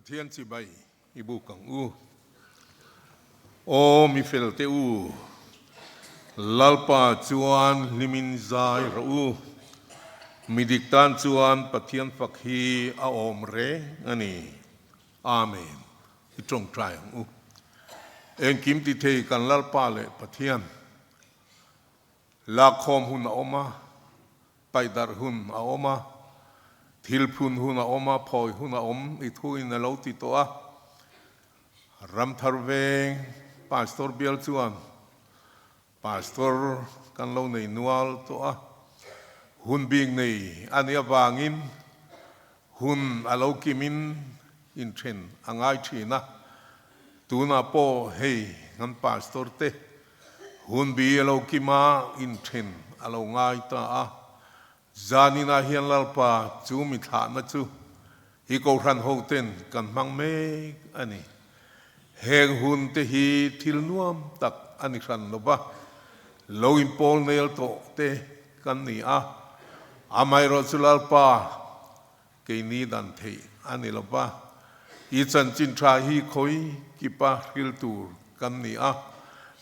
Pathian chibai i buk ang u. Aw mi fel te u, Lalpa chuan hlimin zai rawh u. Mi dik tan chuan Pathian fak hi a awm reng a ni. Amen. I tawngtai ang u. Engkim ti thei kan Lalpa leh Pathian. Lakkhawm hun a awm a, paihdarh hun a awm a, thil phun hun a awm a, phawi hun a awm i thuin a lo ti tawh a. Ramthar veng Pastor bial chuan Pastor kan lo nei nual tawh a, hun bik nei a nih avangin hun a lo kimin inthen a ngai thin a. Tunah pawh hei kan Pastor te Hunbi a lo kim a, inthen a lo ngai ta a. Zaninah hian Lalpa chu mi thlahna chu i Kohhran hoten kan hmang mek a ni. Heng hun te hi thil nuam tak a ni hran lo va, lo inpawl nel tawh te kan ni a. Amaherawhchu chu Lalpa Keini dan theih a ni lo va, i chanchin tha hi khawi kipa hril tur kan ni a,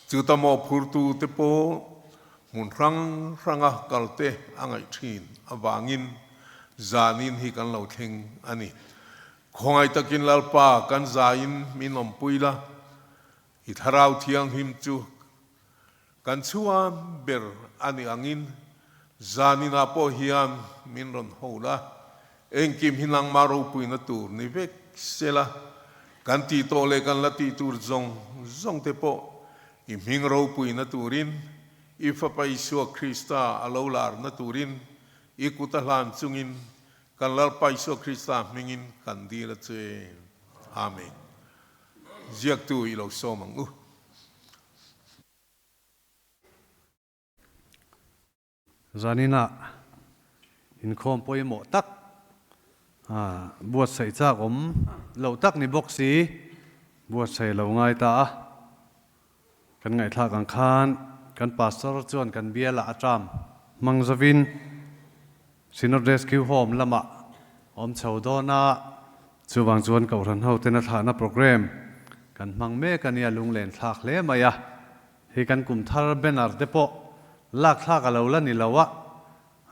chuta mawhphurtu te pawh hmun hrang hranga kal te a ngaih thin avangin zanin hi kan lo thleng a ni. Khawngaih takin Lalpa kan zain min awmpui la, i Thlarau Thianghlim chu Kan chhuan ber a nih angin zaninah pawh hian min rawn ho la, engkim hi nangmah ropuina tur ni vek se la, kan tih tawh leh kan la tih tur zawng zawng te pawh i hming ropuina turin, i Fapa Isua Krista a lo larna turin i kut a hlan chungin kan Lalpa Isua Krista hmingin kan dil a che. Amen. Ziaktu i lo sawm ang u. Zaninah inkhawm pawimawh tak buatsaih chak awm loh tak ni bawk si, buatsaih lo ngai ta a. Kan ngaihthlak ang khan kan Pastor chuan kan bialah a term hmang zovin Synod Rescue Home lamah awm chho dawn a, chuvang chuan Kohhran hoten a thlahna programme kan hmang mek a nia lunglen thlak hle mai a, hei kan kum thar banner te pawh lak thlak a lo la ni lo a,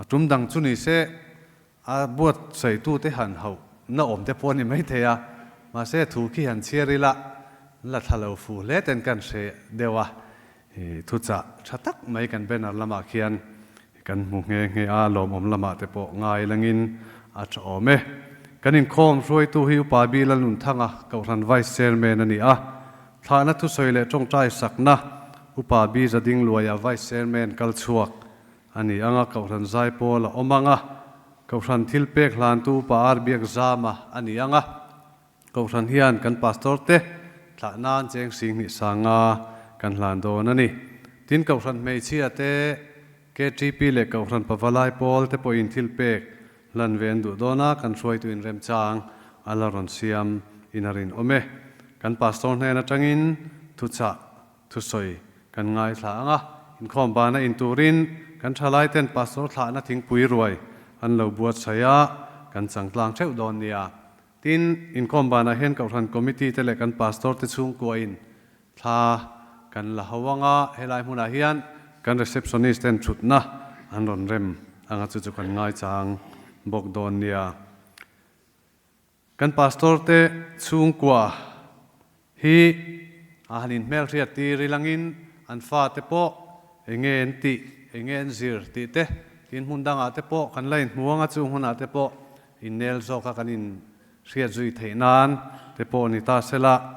a tum dang chu ni se a buatsaihtu te han hauh na awm te pawh a ni maithei a, mahse thu khi han chhiar ila la thla lo fu hle ten kan hre deuh a, Thuchah tha tak mai kan banner lamah khian kan hmu nghe nghe a, lawmawm lamah te pawh ngai langin a tha awm e. Kan inkhawm hruaitu hi Upa Bi Lalnunthanga, Kohhran Vice Chairman a ni a. Thlahna thusawi leh tawngtai sakna Upa Bi Zadingluaia Vice Chairman kal chhuak a ni ang a, Kohhran Zaipawl a awm ang a, Kohhran thilpek hlantu Upa Ar Biakzama a ni ang a. Kohhran hian kan Pastor te thlah nan cheng 2000 sanga kan hlan dawn a ni. Tin Kohhran hmeichhia te, KTP leh Kohhran Pavalai pawl te pawhin thil pek hlan ve an duh dawn a, kan hruaitu in remchang a la rawn siam in a rinawm e. Kan Pastor hnen atangin thuchah thusawi kan ngaithla ang a, inkhawm bana in turin kan thalai ten Pastor thlahna thingpui ruai an lo buatsaih a, kan changtlang theuh dawn nia. Tin, inkhawm banah hian Kohhran Committee te leh kan Pastor te chhungkuain thla kan la ho ang a, helai hmunah hian kan Receptionist ten thutna an rawn rem ang a, chu chu kan ngaichang bawk dawn nia. Kan Pastor te chhungkua hi a han inhmelhriat tir ilangin an fate pawh eng nge an tih, eng nge an zir tih te, tin hmun dangah te pawh kan la inhmu ang a, chung hunah te pawh innel zawka kan inhriat zui theih nan te pawh ni ta sela.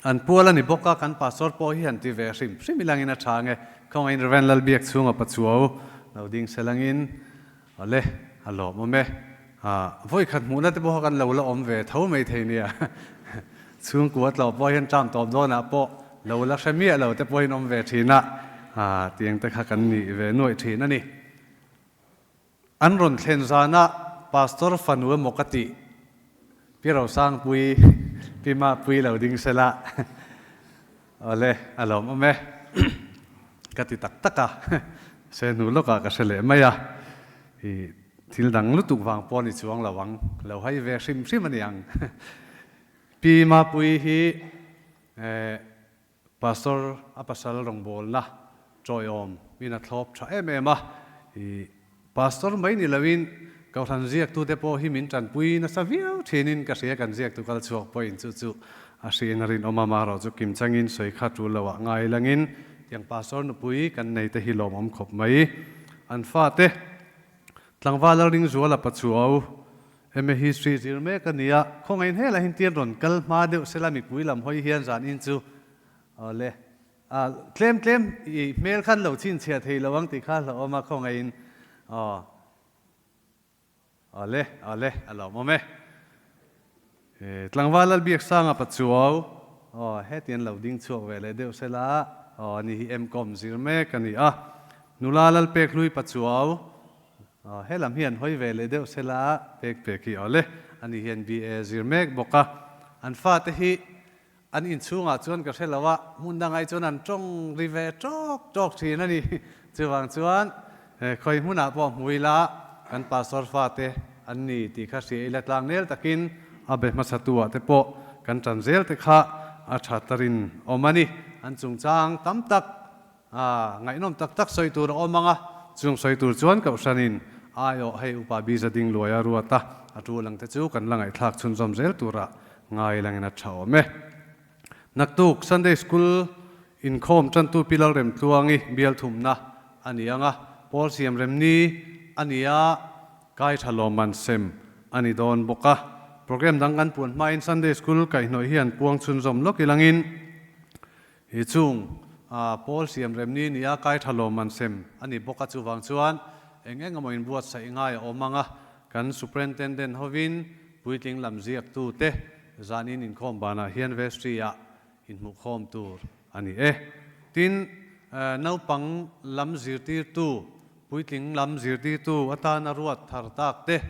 An pual a ni bawk a, kan pastor pawh hi han ti ve hrim hrim ilangin a tha ang e, khawngaihin Rev. Lalbiak chhunga Pachuau lo ding selangin Awle, a lawmawm e. Vawi khat hmuhna te pawh kha kan lo la awm ve tho mai thei nia. Chhungkua tlawh pawh hian ṭam tawp dawnah pawh lo la hre miah lo te pawhin awm ve ṭhin a, tiang te kha kan nih ve nuaih ṭhin a ni. An rawn thlen zanah Pastor fanu emaw ka tih, Pi Rosangpui, Pi Mapui lo ding sela. Awle, a lawmawm e. Ka ti tak tak a, se hnu lawkah ka hre leh mai a, i thil dang lutuk vang pawh a ni chuang lo ang, lo hai ve hrim hrim a ni ang. Pi Mapuii hi Pastor a pasal rawngbawlna tawiawm in a thlawp tha em em a, i Pastor mai ni loin Kohhran ziaktute pawh hi min tanpui nasa viau thinin ka hria, kan ziaktu kal chhuak pawhin chu chu a hriin a rinawm a, marawh chu kimchangin sawi kha tul loah ngai langin tiang Pastor nupui kan nei te hi lawmawm khawp mai. An fate tlangval a ringzuala Pachuau MA History zir mek a ni a, khawngaih hmelah hian tian rawn kal hma deuh sela mipui lam hawi hian zan in chu awle a tlem tlem i hmel khan lo chhinchhiah thei lo ang tih kha hlauhawm a khawngaih in aw awle awle a lawmawm e. Tlangval Lalbiaksanga Pachuau aw hetian lo ding chhuak ve leh deuh sela aw ani hi MCom zir mek a ni a, Nula Lalpekhlui Pachuau Aw, he lam hi an hawi ve leh deuh sela pek pek hi awle, ani hian BA zir mek bawk a, an fate hi an inchhungah chuan ka hre lo a, hmun dangah hi chuan an tawng ri ve tawk tawk thin a ni. Chuvang chuan khawi hmunah pawh hmu ila kan pastor fate an ni tih kha hria ila tlangnel takin a be hmasatu ah te pawh kan tan zel te kha a tha tarin awm a ni. An chungchang tam tak A ngaihnawm tak tak sawi tur a awm ang a, chung sawi tur chuan Kohhranin aiawh hei Upa Biza ding luai a ruat a, a tul ang te chu kan la ngaihthlak chhunzawm zel tura ngai langin a tha awm e. Naktuk Sunday School inkhawm tantu Pi Lalremtluangi bial thumna a ni ang a, Pawl siam remni a ni a, Kai tha lawmman sem a ni dawn bawk a. Program dang kan puan hmain Sunday School kaihhnawih hi an puang chhunzawm lawk ilangin, Hi chung Paul siam remni nia kai tha lawmman sem a ni bawk a, chuvang chuan eng eng emaw inbuatsaih ngai a awm ang a, kan Superintendent hovin puitling lam ziaktute zanin inkhawm banah hian vestry-ah inhmuhkhawm tur a ni e. Tin, naupang lam zirtirtu, puitling lam zirtirtu atana ruat thar tak te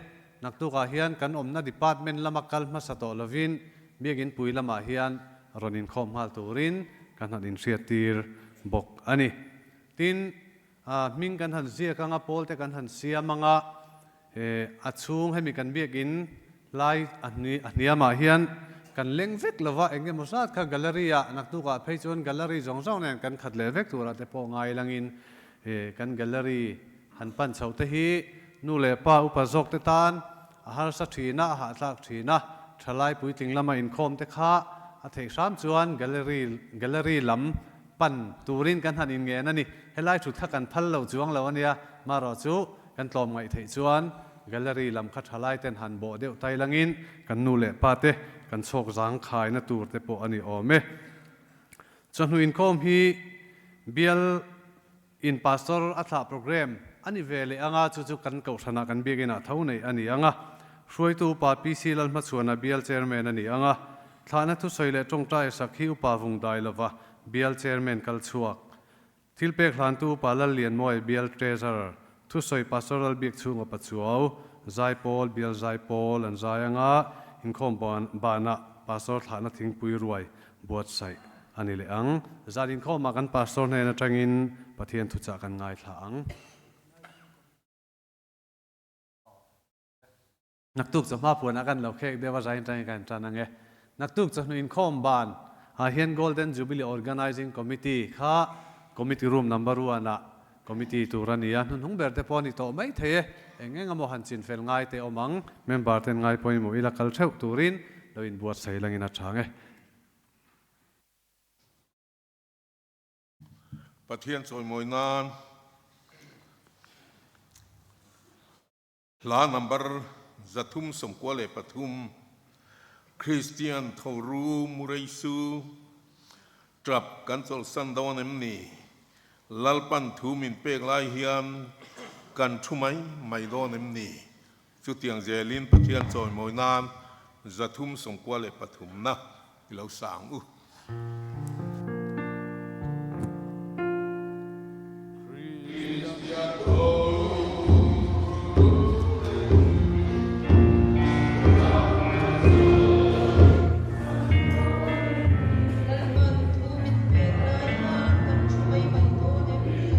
naktukah hian kan awmna department lama kal hmasa tawh lovin Biakinn pui lamah hian rawn inkhawm nghal turin kan han inhriattir bawk a ni. Tin, hming kan han ziak anga, pawl te kan han siam anga, a chhung hemi kan biakinn lai a hniamah hian kan leng vek lova, eng emaw zat kha gallery ah naktukah phei chuan gallery zawng zawng nen kan khat leh vek turah te pawh ngai langin kan gallery han pan chhoh te hi nu leh pa upa zawk te tan A harsa thin a, a hahthlak thin a, thalai puitling lama inkhawm te kha a theih hram chuan gallery gallery lam pan turin kan han inngen a ni. Helai thut kha kan phal lo chuang lo a nia, marawh chu kan tlawm ngaih theih chuan gallery lam kha thalai ten han bawh deuh tai langin kan nu leh pa te kan chhawk zang khaina tur te pawh a ni awm e. Chawhnu inkhawm hi bial In pastor a thlah program a ni ve leh anga chu chu kan kohhranah kan biakinah tho neih a ni anga, hruaitu upa PC Lalhmachhuana bial chairman a ni anga, thlahna thusawi leh tawngtai sak hi upa vung dai lova bial chairman kal chhuak, thilpek hlantu upa Lallianmawi bial treasurer, thusawi pastor Lalbiakchhunga Pachuau, Zaipawl bial Zaipawl an zai anga, inkhawm banah pastor thlahna thingpui ruai buatsaih A ni leh ang. Zan inkhawmah kan pastor hnen atangin Pathian thuchah kan ngaithla ang. Naktuk chawhma puanah kan lo khek deuh a, zain atangin kan tan ang e. Naktuk chawhnu inkhawm ban ah hian Golden Jubilee Organising Committee kha Committee Room Number one ah Committee tur a ni a, hnuhnung ber te pawh a ni tawh mai thei e. Eng eng emaw han chinfel ngai te awm ang. Member ten ngai pawimawh ila kal theuh turin lo inbuatsaih langin a chang e. Pathian chawimawi nan hla number 393 Kristian Thoru Mureisu Trap kan chawlhsan dawn em ni? Lalpan thu min pek lai hian kan thu mai mai dawn em ni? Chutiang zelin Pathian chawimawi nan 393 na i lo sang u. Lalpan thu min pek lai hian kan thu mai mai dawn em ni?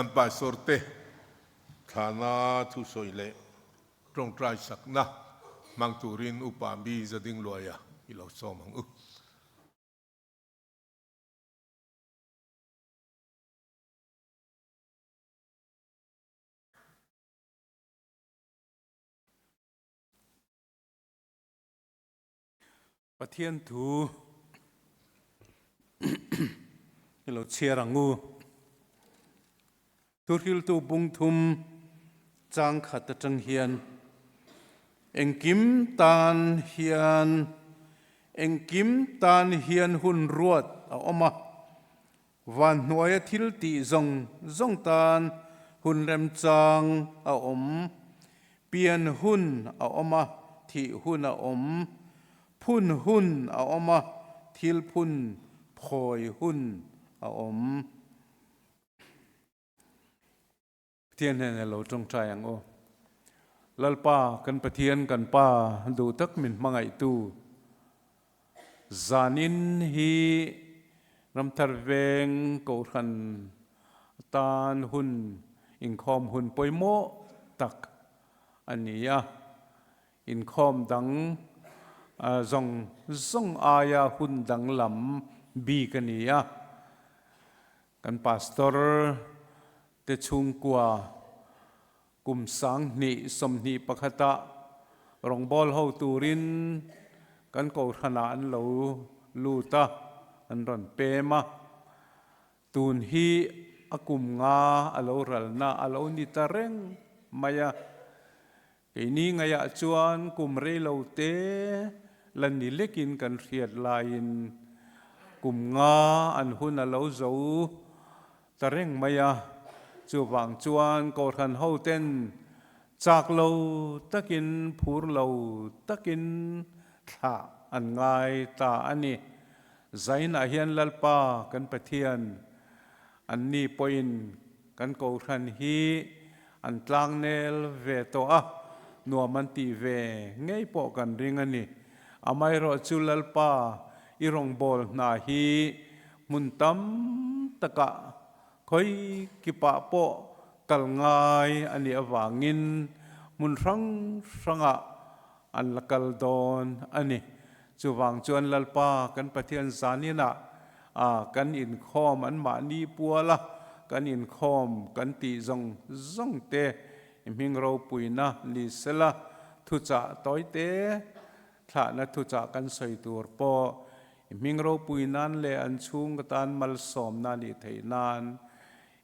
Kan Pastor te thlana thusawi leh tawngtai sakna hmang turin Upa Mi Zadingluaia i lo sawm ang u. Pathian thu i lo chhiar ang u. Thuhriltu bung thum chang khat atang hian engkim tan hian engkim tan hian hun ruat a awm a, van hnuaia thil tih zawng zawng tan hun remchang a awm, pian hun a awm a, thih hun a awm, phun hun a awm a, thil phun phawi hun a awm. Pathian hnenah lo tawngtai ang aw. Lalpa kan Pathian kan Pa duh tak min hmangaihtu zanin hi Ramthar Veng Kohhran tan hun inkhawm hun pawimawh tak a ni a. Inkhawm dang zawng zawng aia hun danglam bik a ni a. Kan Pastor te chhungkua kum 2021 ah rawngbâwl ho turin kan kohhranah an lo lut a, an rawn pem a. Tun hi a kum nga a lo ralna a lo ni ta reng mai a. Keini ngaiah chuan kum rei lo te la ni lekin kan hriat laiin kum nga an hun a lo zo ta reng mai a. Chuvang chuan Kohhran hoten chak lo takin phur lo takin thlah an ngai ta a ni. Zainah hian Lalpa kan Pathian anni pawhin kan Kohhran hi an tlangnel ve tawh a, nuam an tih ve ngei pawh kan ring a ni. Amaherawhchu Lalpa i rawngbâwl hna hi hmun tam takah khawi kipah pawh kal ngai a nih avangin hmun hrang hrangah an la kal dawn a ni. Chuvang chuan Lalpa kan Pathian zaninah kan inkhawm an mahni puala kan inkhawm kan tih zawng zawng te i hming ropuina ni sela thuchah tawite thlahna thuchah kan sawi tur pawh i hming ropui nan leh an chhung ka tan malsawmna nih theih nan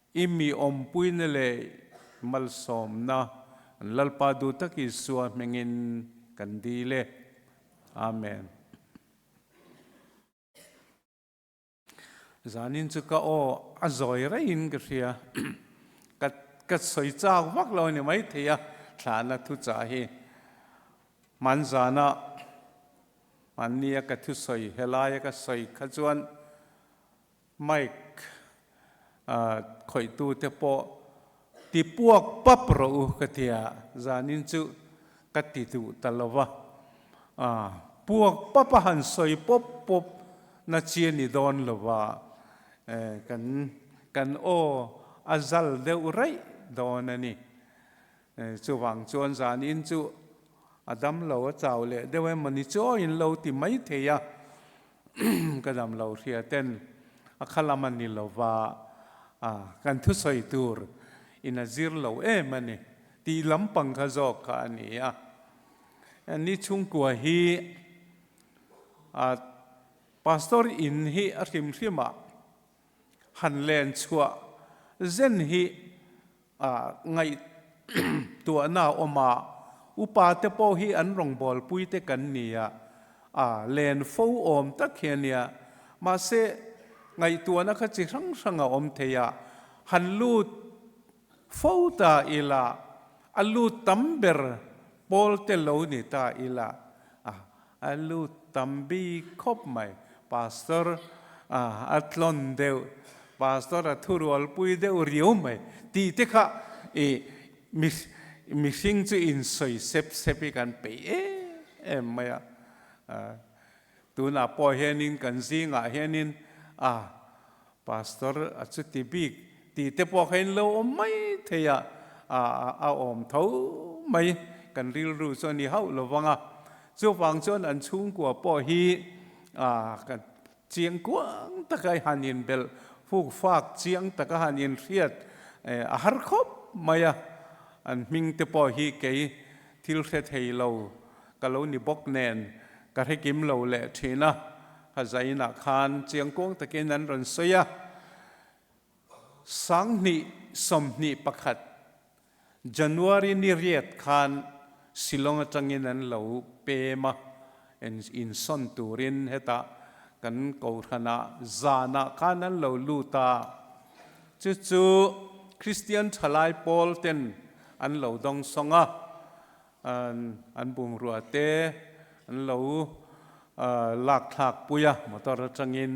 I mi awmpuina leh malsawmna an Lalpa duh tak Isua hmingin kan dil e. Amen. Zanin chu ka aw a zawi raiin ka hria. Ka ka sawi chak vak lo a ni maithei a, thlahna thuchah hi. Hmanzana hmannia ka thusawi helaia ka sawi kha chuan Mike khawihtu te pawh ti puak pap rawh u ka ti a, zanin chu ka ti duh ta lo va, puak pap a han sawi pawp pawp na chi a ni dawn lo va, kan kan aw a zal deuh raih dawn a ni. Chuvang chuan zanin chu a dam lo a chau leh deuh em ni chu aw in lo ti mai thei a, ka dam lo hria ten a kha lam a ni lo va, kan thusawi tur in a zir lo em a ni tih lampang kha zawk kha a ni a. Ni chhungkua hi Pastor in hi a hrim hrim ah han len chhuah zen hi Ngaihtuahna a awm a, upa te pawh hi an rawngbawlpui te kan ni a, a len fo awm tak hi a nia. Mahse, ngaihtuahna kha chi hrang hrang a awm thei a, han lut fo ta ila, a lut tam ber pawl te lo ni ta ila, a lut tam bik khawp mai. Pastor a tlawn deuh, Pastor a thurualpui deuh riau mai tih te kha i mihring chu insawi sep sep hi kan peih em em mai a. Tunah pawh hianin kan zingah hianin a Pastor a chuti bik. Tih te pawh kha in lo awm mai thei a, a awm tho mai. Kan rilru chu a ni hauh lo vang a. Chuvang chuan an chhungkua pawh hi kan chiang kuang taka i han inbelh fuk fak chiang taka han inhriat a har khawp mai a. An hming te pawh hi kei thil hre thei lo ka lo ni bawk nen ka hre kim lo leh thin a. Kha zainah khan chiang kuang takin an rawn sawi a. 2021 January ni riat khan Shillong atangin an lo pem a, insawn turin hetah kan Kohhranah zanah khan an lo lut a, chu chu Kristian thalai pawl ten an lo dawngsawng a, an bungrua te an lo lak thlak pui a, motor atangin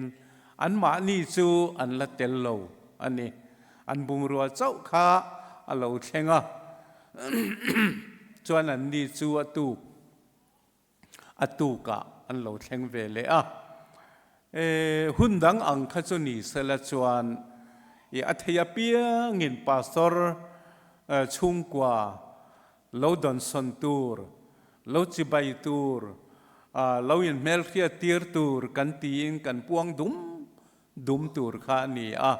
anmahni chu an la tel lo a ni. An bungrua chauh kha a lo thleng a, chuan anni chu a tuk a tukah an lo thleng ve leh a. Hun dang ang kha chu ni sela chuan i a thei apiangin pastor chhungkua lo dawnsawn tur, lo chibai tur, lo inhmelhriat tir tur kan tiin kan puang dum dum tur kha a ni a.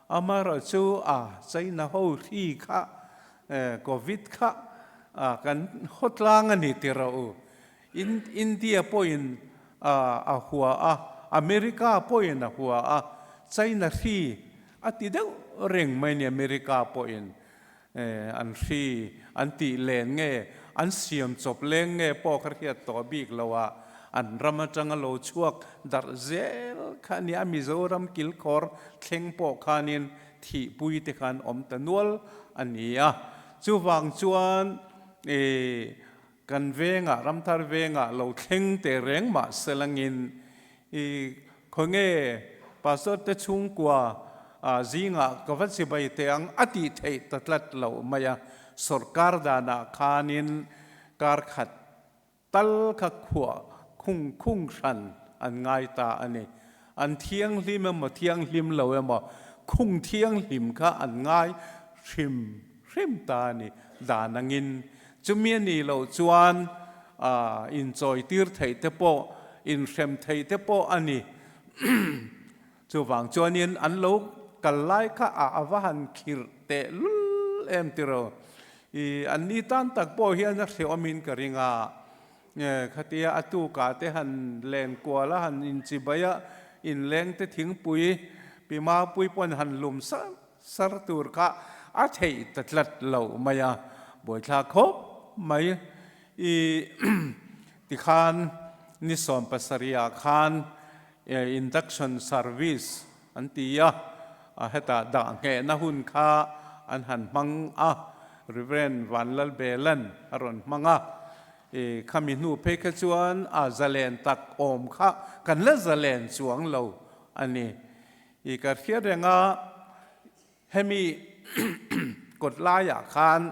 Amaherawhchu a China ho hri kha Covid kha kan hawtlang a ni ti rawh u. India pawhin a hua a, America pawhin a hua a, China hri a ti deuh reng mai ni America pawhin an hri an tih len nge an siam chawp leng nge pawh kha hriat tawh bik lo a, an ram atanga lo chhuak darh zel kha a nia, Mizoram kilkhawr thleng pawh khanin thihpui te khan awm ta nual a ni a, chuvang chuan Kan vengah, Ramthar vengah lo thleng teh reng mah selangin i khawnge Pastor te chhungkua zingah ka va chibai teh ang a tih theih ta tlat loh mai a, sawrkar danah khanin kar khat tal kha khuah khung khung hran an ngai ta a ni. An thianghlim emaw thianghlim lo emaw khung thianghlim kha an ngai hrim hrim ta a ni. Dan angin chumi a nih loh chuan inchawi tir theih te pawh, inhrem theih te pawh a ni. Chuvang chuanin an lo kal lai kha a a va han khirh teh lul em tiraw. I an ni tan tak pawh hian a hrehawmin ka ring a. Khatia a tukah te han len kual a, han inchibai a, inleng te thingpui pi mapui pawn han lum sar sar tur kha a theih ta tlat lo mai a, buaithlak khawp mai. I tikhan ni 70 ah khan induction service an ti a, hetah dah nghehna hun kha an han hmang a, Reverend Vanlalbelan a rawn hmang a, i khami hnu phei kha chuan a zalen tak awm kha kan la zalen chuang lo a ni. I ka hriat reng a, hemi kawt laiah khan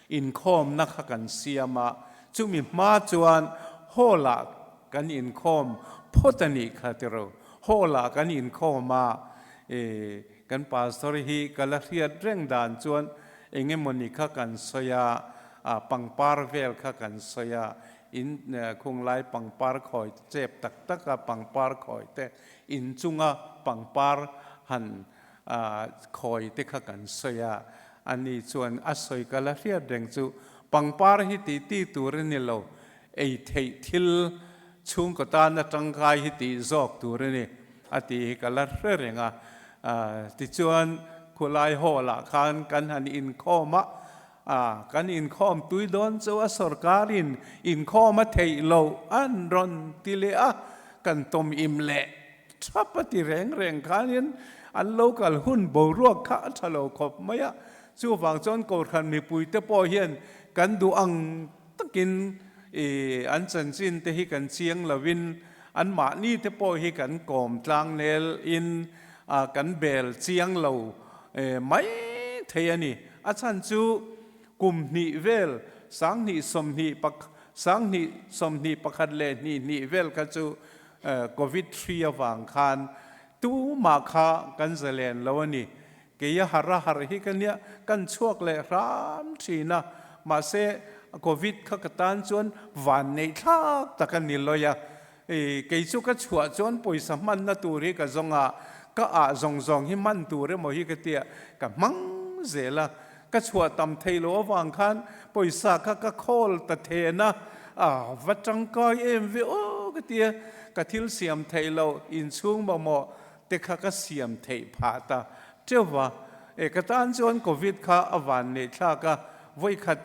Inkhawmna kha kan siam a, chumi hma chuan hall-ah kan inkhawm phawt a nih kha tiro. Hall-ah kan inkhawm a, kan pastor hi ka la hriat reng dan chuan eng emawni kha kan sawi a, pangpar vel kha kan sawi a, in khunglai pangpar khawi chep tak taka pangpar khawi te, inchunga pangpar han Khawi te kha kan sawi a, ani chuan a sawi ka la hriat reng chu pangpar hi tih tih tur a ni lo, ei theih thil chhungkaw tana tangkai hi tih zawk tur a ni a tih hi ka la hre reng a. Tichuan khulai hall ah khan kan han inkhawm a, kan inkhawm tui dawn chu a sorkarin inkhawm a theih loh an rawn ti leh a, kan tawm im leh Thap a ti reng reng khanin an lo kal hun boruak kha a tha lo khawp mai a, chuvang chuan Kohhran mipuite pawh hian kan duh ang takin i an chanchin te hi kan chiang lovin anmahni te pawh hi kan kawm tlang nel in kan bel chiang lo mai thei a ni. A chhan chu kum hnih vel 2020 20 21 leh hnih hnih vel kha chu Covid hri avang khan Tumah kha kan zalen lo a ni. Kei a harh a harh hi ka nia, kan chhuak leh hram thin a. Mahse, Covid kha ka tan chuan vanneih thlak tak a ni lawi a. Kei chu ka chhuah chuan pawisa hmanna tur hi ka zawng a, ka ah zawng zawng hi hman tur emaw hi ka tia, ka hmang zel a. Ka chhuah tam thei lo avang khan pawisa kha ka khawl ta then a, a va tangkai em ve aw ka tia, ka thil siam theih loh inchhung mamawh te kha ka siam theih phah ta teuh va. E ka tan chuan Covid kha a van neih thlak a, vawikhat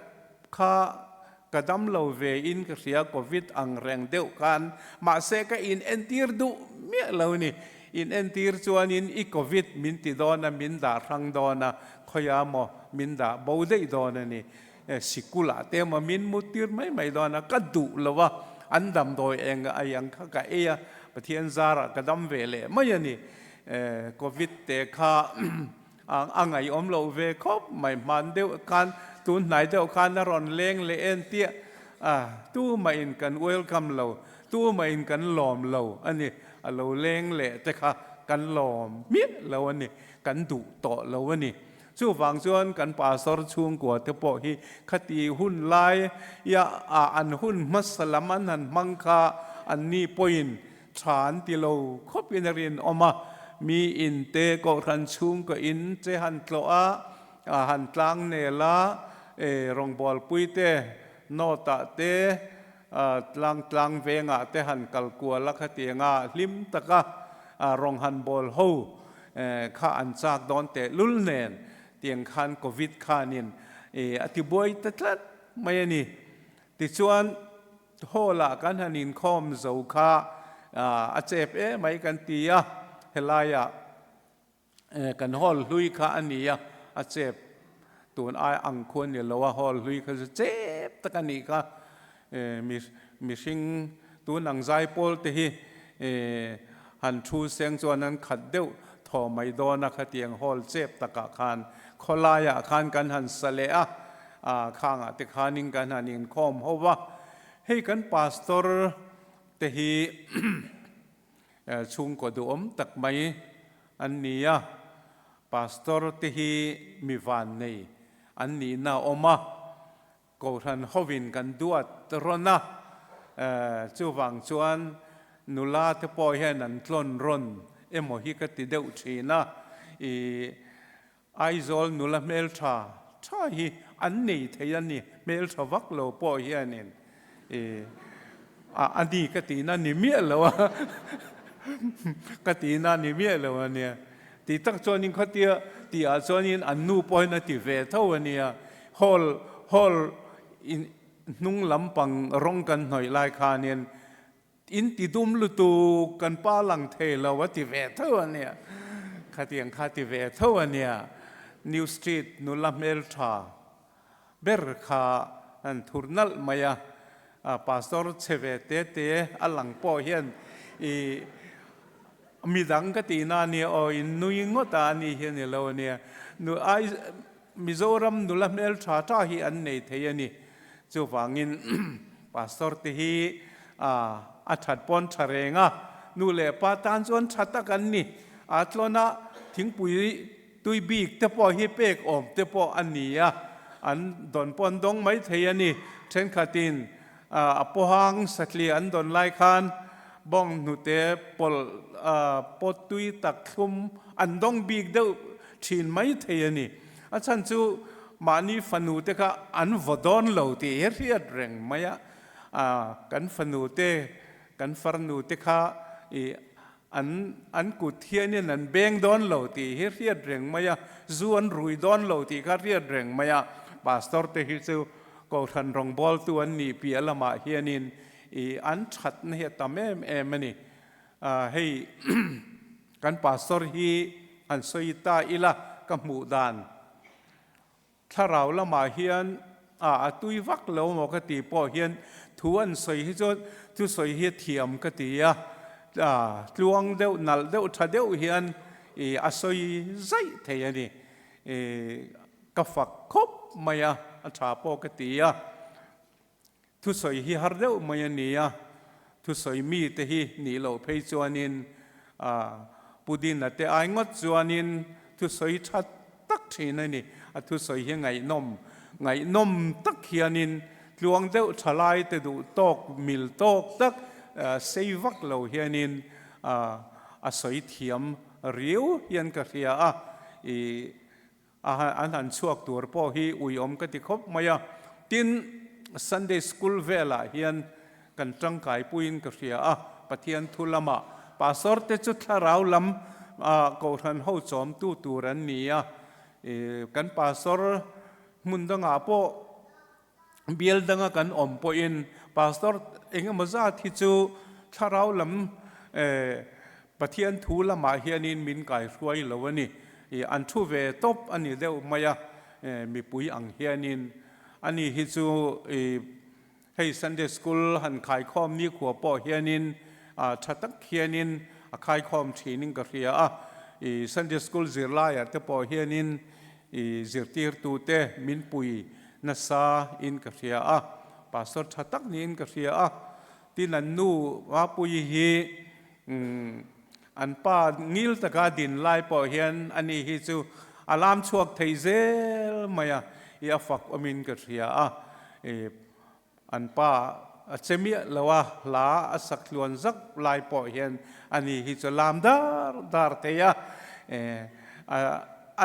kha ka dam lo ve in ka hria Covid ang reng deuh khan mahse ka in entir duh miah lo ni. In entir chuanin i Covid min ti dawn a, min dah hrang dawn a, khawiah maw min dah bo daih dawn a ni. Sikulah te maw min muttir mai mai dawn a, ka duh lo a, an damdawi eng ai ang kha ka ei a, Pathian zarah ka dam ve leh mai a ni. Covid te kha a ngaihawm loh ve khawp mai, hman deuh khan tun hnai deuh khan a rawn leng leh en tiah a, tumahin kan welcome lo, tumahin kan lawm lo a ni, a lo leng leh te kha kan lawm miah lo a ni, kan duh tawh lo a ni. Chuvang chuan kan pastor chhungkua te pawh hi khati hun lai ia an hun hmasa lam an han hmang kha an ni pawhin tha an ti lo khawp in a rinawm a, mi in te kohhran chhungkaw in che han tlawh a, han tlang nel a, rawngbawlpui te note ah te tlang tlang vengah te han kal kual a khatianga hlim taka rawng han bawl ho kha an chak dawn teh lul nen tiang khan Covid khanin a ti buai ta tlat mai a ni. Tichuan hall ah kan han inkhawm zo kha a chep em mai kan ti a, helaiah Kan hall hlui kha a ni a, a chep tun ai ang khu a ni lo a, hall hlui kha chu chep tak a nih kha. Mihring tun ang zaipawl te hi han thu seng chuan an khat deuh thaw mai dawn a, khatiang hall chep takah khan khawlaiah khan kan han sa leh a, khangah te khanin kan han inkhawm ho va. Hei kan pastor te hi Chhungkaw duhawm tak mai an ni a, Pastor te hi mi vannei an nihna a awm a, Kohhran hovin kan duat rawn a, chuvang chuan nula te pawh hian an tlawn rawn emaw hi ka ti deuh thin a, i Aizawl nula hmeltha tha hi an nei thei a ni, hmeltha vak lo pawh hianin a ni ka tihna ni miah lo a, ka tihna ni miah lo a nia. Tih tak chuanin khatia tihah chuanin an nu pawhin a ti ve tho a nia, hall hall in hnung lampang rawng kan hnawih lai khanin In ti dum lutuk, kan pa lang thei lo a ti ve tho a nia. Khatiang kha ti ve tho a nia. New Street nula hmeltha ber kha an thur nalh mai a. Pastor chhe ve te te a lang pawh hian i midang ka tihna a nia aw, in nui ngawt a ani hi a ni lo a nia. Nu ai Mizoram nula hmeltha tha hi an nei thei a ni. Chuvangin Pastor te hi a that pawn tha reng a, nu leh pa tan chuan tha tak an ni. A tlawn a thingpui tui bik te pawh hi pek awm te pawh a ni a, an dawn pawn dawng mai thei a ni. Thenkhatin a pawhang satliah an dawn lai khan bawng hnute pawlh pawt tui tak thlum an dawng bik deuh thin mai thei a ni. A chhan chu mahni fanu te kha an vaw dawn lo tih hi hriat reng mai a, kan fanu te, kan farnu te kha i an an kut hianin an beng dawn lo tih hi hriat reng mai a, zu an rui dawn lo tih kha hriat reng mai a. Pastor te hi chu Kohhran rawngbawltu an nih piah lamah hianin i an thatna hi a tam em em a ni. Hei kan pastor hi han sawi ta ila ka hmuh dan thlarau lamah hian a a tui vak lo maw ka tih pawh hian thu an sawi hi chuan thu sawi hi a thiam ka ti a, tluang deuh nalh deuh tha deuh hian i a sawi zaih thei a ni. I ka fak khawp mai a, a tha pawh ka ti a. Thusawi hi har deuh mai a ni a, thusawi mite hi nih loh phei chuanin Pudina te ai ngawt chuanin thusawi tha tak thin a ni. A thusawi hi ngaihnawm, ngaihnawm tak hianin tluang deuh thalai te duh tawk, mil tawk tak, sei vak lo hianin a sawi thiam riau hian ka hria a. I an han chhuak tur pawh hi uiawm ka ti khawp mai a. Tin, Sunday School velah hian kan tangkai puiin ka hria a, Pathian thu lamah Pastor te chu thlarau lam Kohhran ho chawmtu tur an ni a, kan Pastor hmun dangah pawh bial danga kan awm pawhin Pastor engemaw zat hi chu thlarau lam Pathian thu lamah hianin min kaihruai lo a ni. An thu ve tawp a ni deuh mai a, mipui ang hianin ani hi chu Hei Sunday School han khaikhawm nikhua pawh hianin tha tak hianin a khaikhawm thinin ka hria a. I Sunday School zirlaiah te pawh hianin i zirtirtute min pui nasa in ka hria a. Pastor tha tak niin ka hria a. Tin an nu Mapuii hi an pa ngil taka din lai pawh hian ani hi chu a lam chhuak thei zel mai a, i a fak awmin ka hria a. An pa a che miah lo a, hla a sak tluan zak lai pawh hian ani hi chu lam dar dar thei a.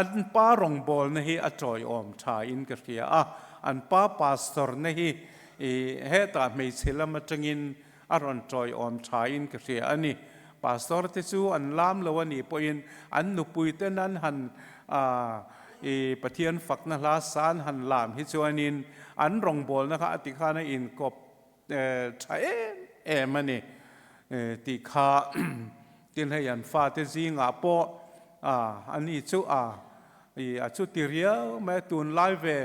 An pa rawngbawlna hi a tawiawm tha in ka hria a, an pa pastor na hi hetah hmeichhe lam atangin a rawn tawiawm tha in ka hria a ni. Pastor te chu an lam lo a nih pawhin an nupui ten an han i Pathian fakna hla sa an han lam hi chuanin an rawngbawlna kha a ti khan a inkawp tha em em a ni tih kha tin hei an fate zingah pawh a ni chu a i a chuti riau mai a tunlai ve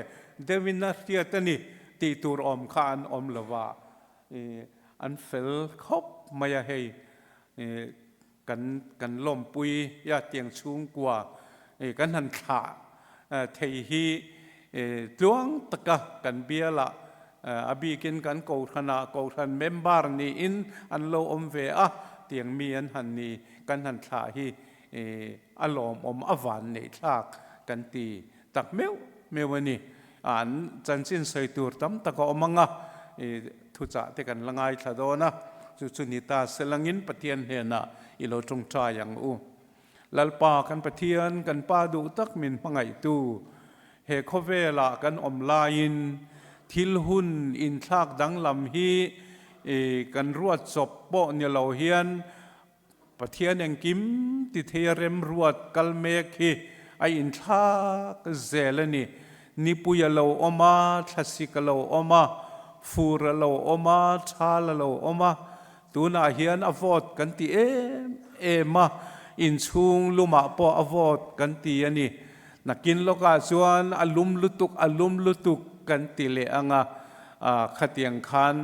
deuhin a hriat a ni tih tur awm kha an awm lova. I an fel khawp mai a hei i kan kan lawmpui ia tiang chhungkua i kan han thlah thei hi i tluang taka kan bialah a bikin kan kohhranah kohhran member niin an lo awm ve a tiang mi an han ni kan han thlah hi i a lawmawm a van neih thlak kan ti tak meuh meuh a ni. An chanchin sawi tur tam tak a awm ang a, i thuchah te kan la ngaithla dawn a, chu chu ni ta selangin Pathian hnenah i lo tawngtai ang u. Lalpa kan Pathian, kan Pa duh tak min hmangaihtu, he khawvelah kan awm laiin thil hun inthlak danglam hi i kan ruat chawp pawh ni lo hian Pathian engkim ti thei a remruat kal mek hi a inthlak zel a ni. Nipui a lo awm a, thlasik a lo awm a, fur a lo awm a, thal a lo awm a, tunah hian a vawt kan ti em em a, inchhung lumah pawh a vawt kan ti a ni. Nakin lawkah chuan a lum lutuk, a lum lutuk kan ti leh ang a, khatiang khan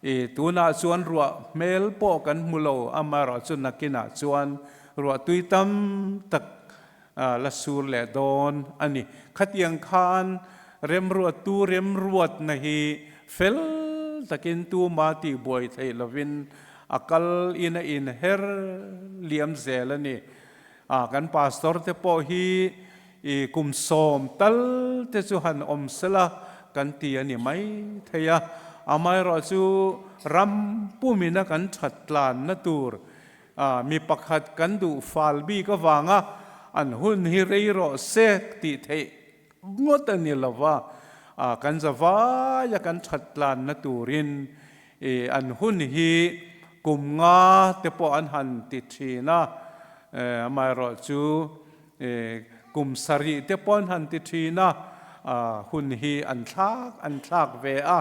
I tunah chuan ruah hmel pawh kan hmu lo, amaherawhchu nakinah chuan ruah tui tam tak la sur leh dawn a ni. Khatiang khan remruattu remruatna hi fel takin tuma tihbuai theih lovin a kal in a inher liam zel a ni. Kan pastor te pawh hi I kum sawm tal te chu han awm sela kan ti a ni mai thei a, amaherawhchu ram pumina kan that tlanna tur mi pakhat kan duh fal bik avanga an hun hi rei rawh se tih theih ngawt a ni lova, kan zavaia kan that tlanna turin an hun hi kum nga te pawh an han ti thin a, amaherawhchu Kum sarih te pawh an han ti thin a, hun hi an thlak an thlak ve a.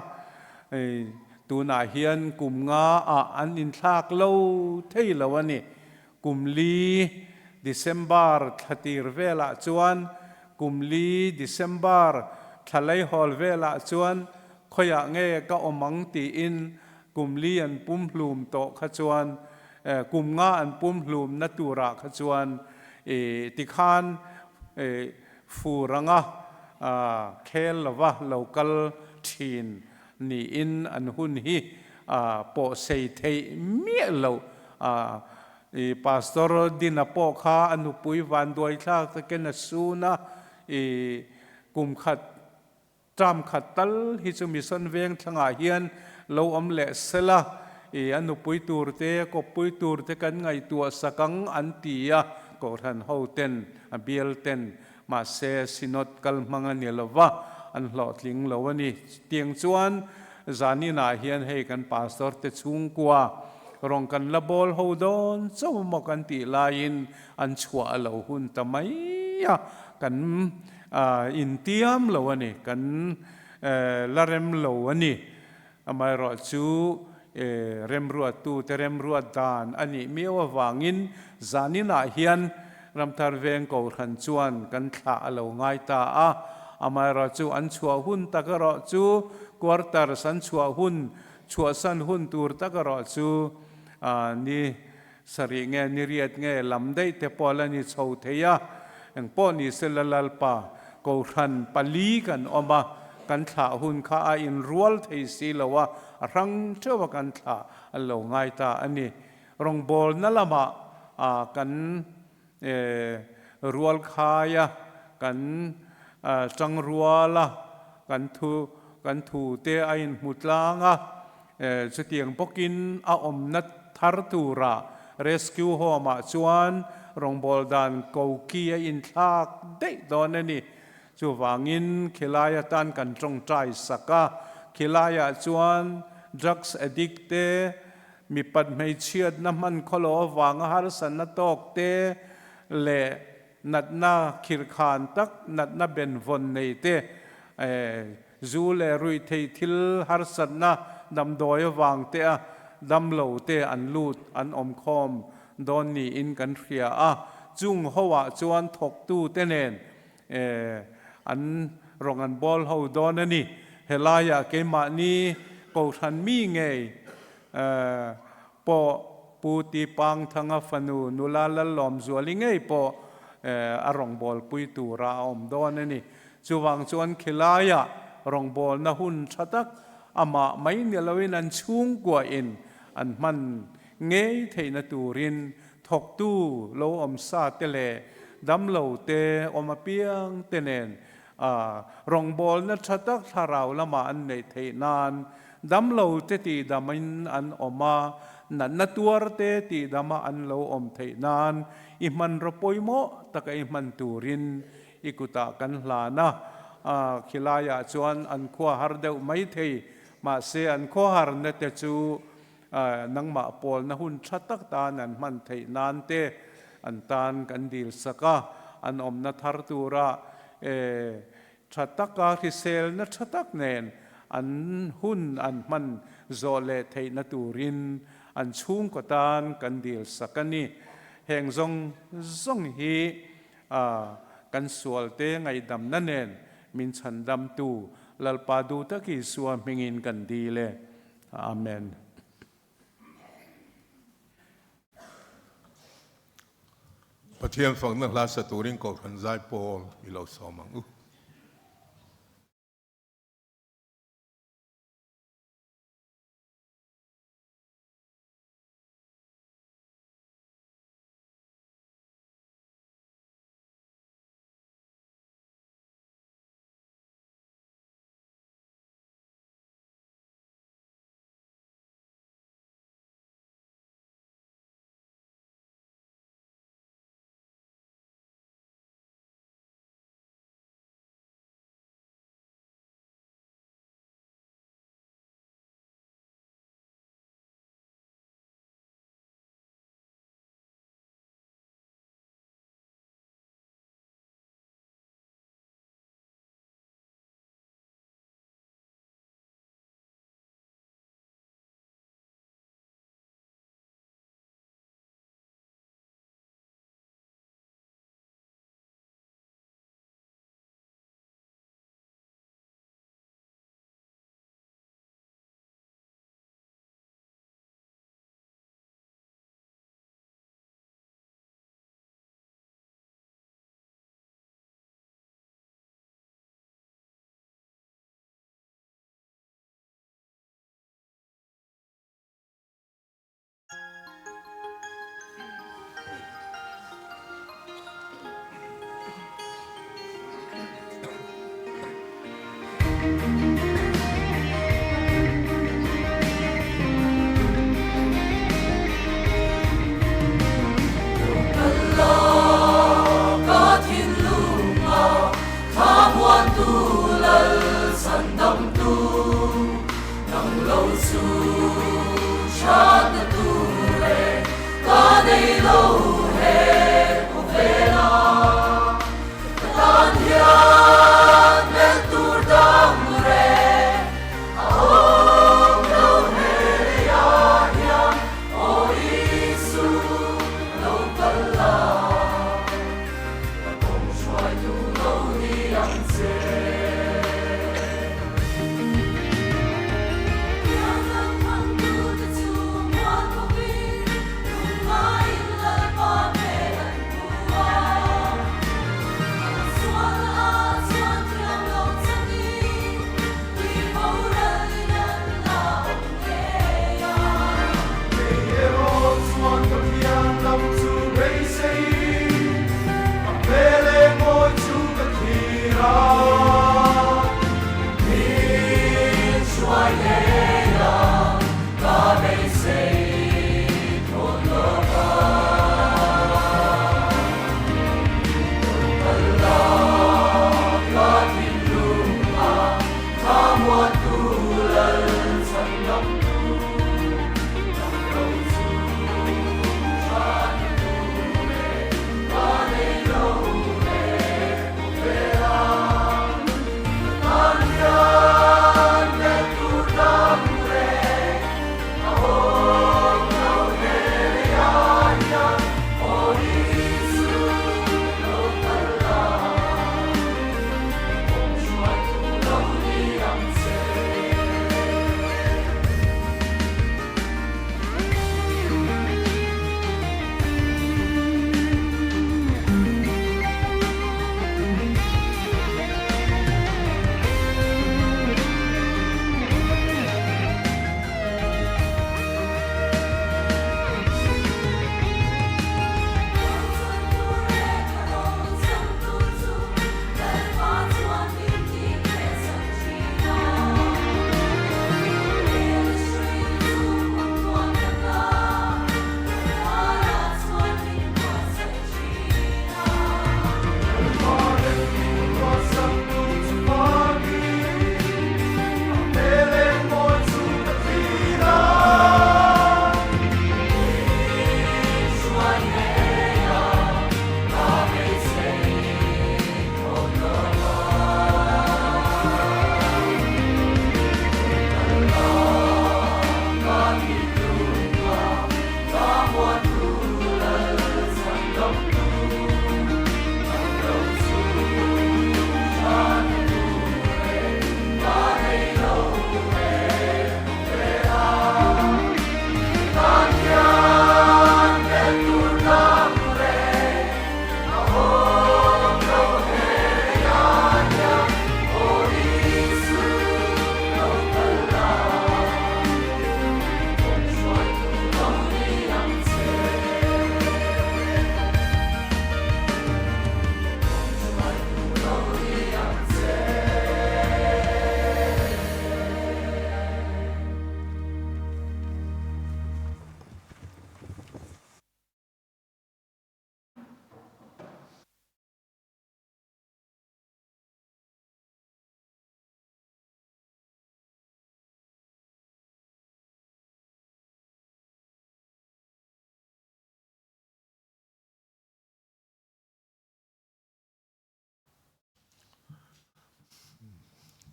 Tunah hian kum nga ah an inthlak lo thei lo a ni. Kum li December thla tir velah chuan kum li December thla leihawl velah chuan khawiah nge ka awm ang tiin kum li an pum hlum tawh kha chuan Kum nga an pum hlumna turah kha chuan tikhan fur anga khel lova lo kal thin niin an hun hi pawh sei theih miah loh. I Pastor Dina pawh kha a nupui vanduai thlak takin a sun a, i kum khat term khat tal hi chu Mission veng thlangah hian lo awm leh sela, i a nupui tur te, a kawppui tur te kan ngaihtuah sak ang an ti a, Kohhran ho ten, a bial ten, mahse Synod kal hmang a ni lova, an hlawhtling lo a ni. Tiang chuan zaninah hian hei kan Pastor te chhungkua rawn kan la bawl ho dawn chauh maw kan tih laiin an chhuah a lo hun ta mai a, kan intiam lo a ni, kan la rem lo a ni. Amaherawh chu remruattu te remruat dan a nih miau avangin zaninah hian Ramthar Veng Kohhran chuan kan thlah a lo ngai ta a. Amaherawh chu an chhuah hun tak erawh chu quarters an chhuah hun, chhuahsan hun tur tak erawh chu ni sarih nge ni riat nge lam daih te pawh la ni chho thei a. Engpawh ni sela Lalpa Kohhran pali kan awm a, kan thlah hun kha a inrual thei si lo a, a hrang theuh a kan thlah an lo ngai ta a ni. Rawngbawlna lamah kan rual khai a, kan tang rual a, kan thu kan thu te a inhmu tlang a, chutiang bawkin a awmna thar turah Rescue Home ah chuan rawngbâwl dan koki a inthlâk daih dawn a ni. Chuvangin khilai atan kan tawngtai sak a, khilaiah chuan drugs addict te, mipat hmeichhiatna hman khawlo avanga harsatna tawk te leh natna khirhkhan tak natna benvawn nei te, zu leh ruihtheih thil harsatna damdawi avang te a damlo te an lut an awm khawm dawn niin kan hria a, chung ho ah chuan thawktu te nen an rawng an bawl ho dawn a ni. Helaiah keimahni Kohhran mi ngei pawh Pu Ti Pang Thanga fanu nula Lallawmzuali ngei pawh a rawngbawlpui tura a awm dawn a ni. Chuvang chuan khilaiah rawngbawlna hun tha tak amah mai ni loin an chhungkuahin an hman ngei theihna turin thawktu lo awm sa te leh damlo te awm apiang te nen Rawngbawlna tha tak thlarau lamah an neih theih nan damlo te tihdamin an awm a, natna tuar te tihdama an lo awm theih nan i hmanraw pawimawh taka i hman turin i kutah kan hlan a. Khilaiah chuan an khua har deuh mai thei, mahse an khua harna te chu nangmah pawlna hun tha tak tan an hman theih nan te an tan kan dil sak a, an awmna thar tura tha taka hriselna tha tak nen an hun an hman zawh leh theihna turin an chhungkaw tan kan dil sak a ni. Heng zawng zawng hi kan sualte ngaihdamna nen min chhandamtu Lalpa duhtak Isua hmingin kan dil e. Amen. Pathian fakna hla sa turin Kohhran zai pawl i lo sawm ang u.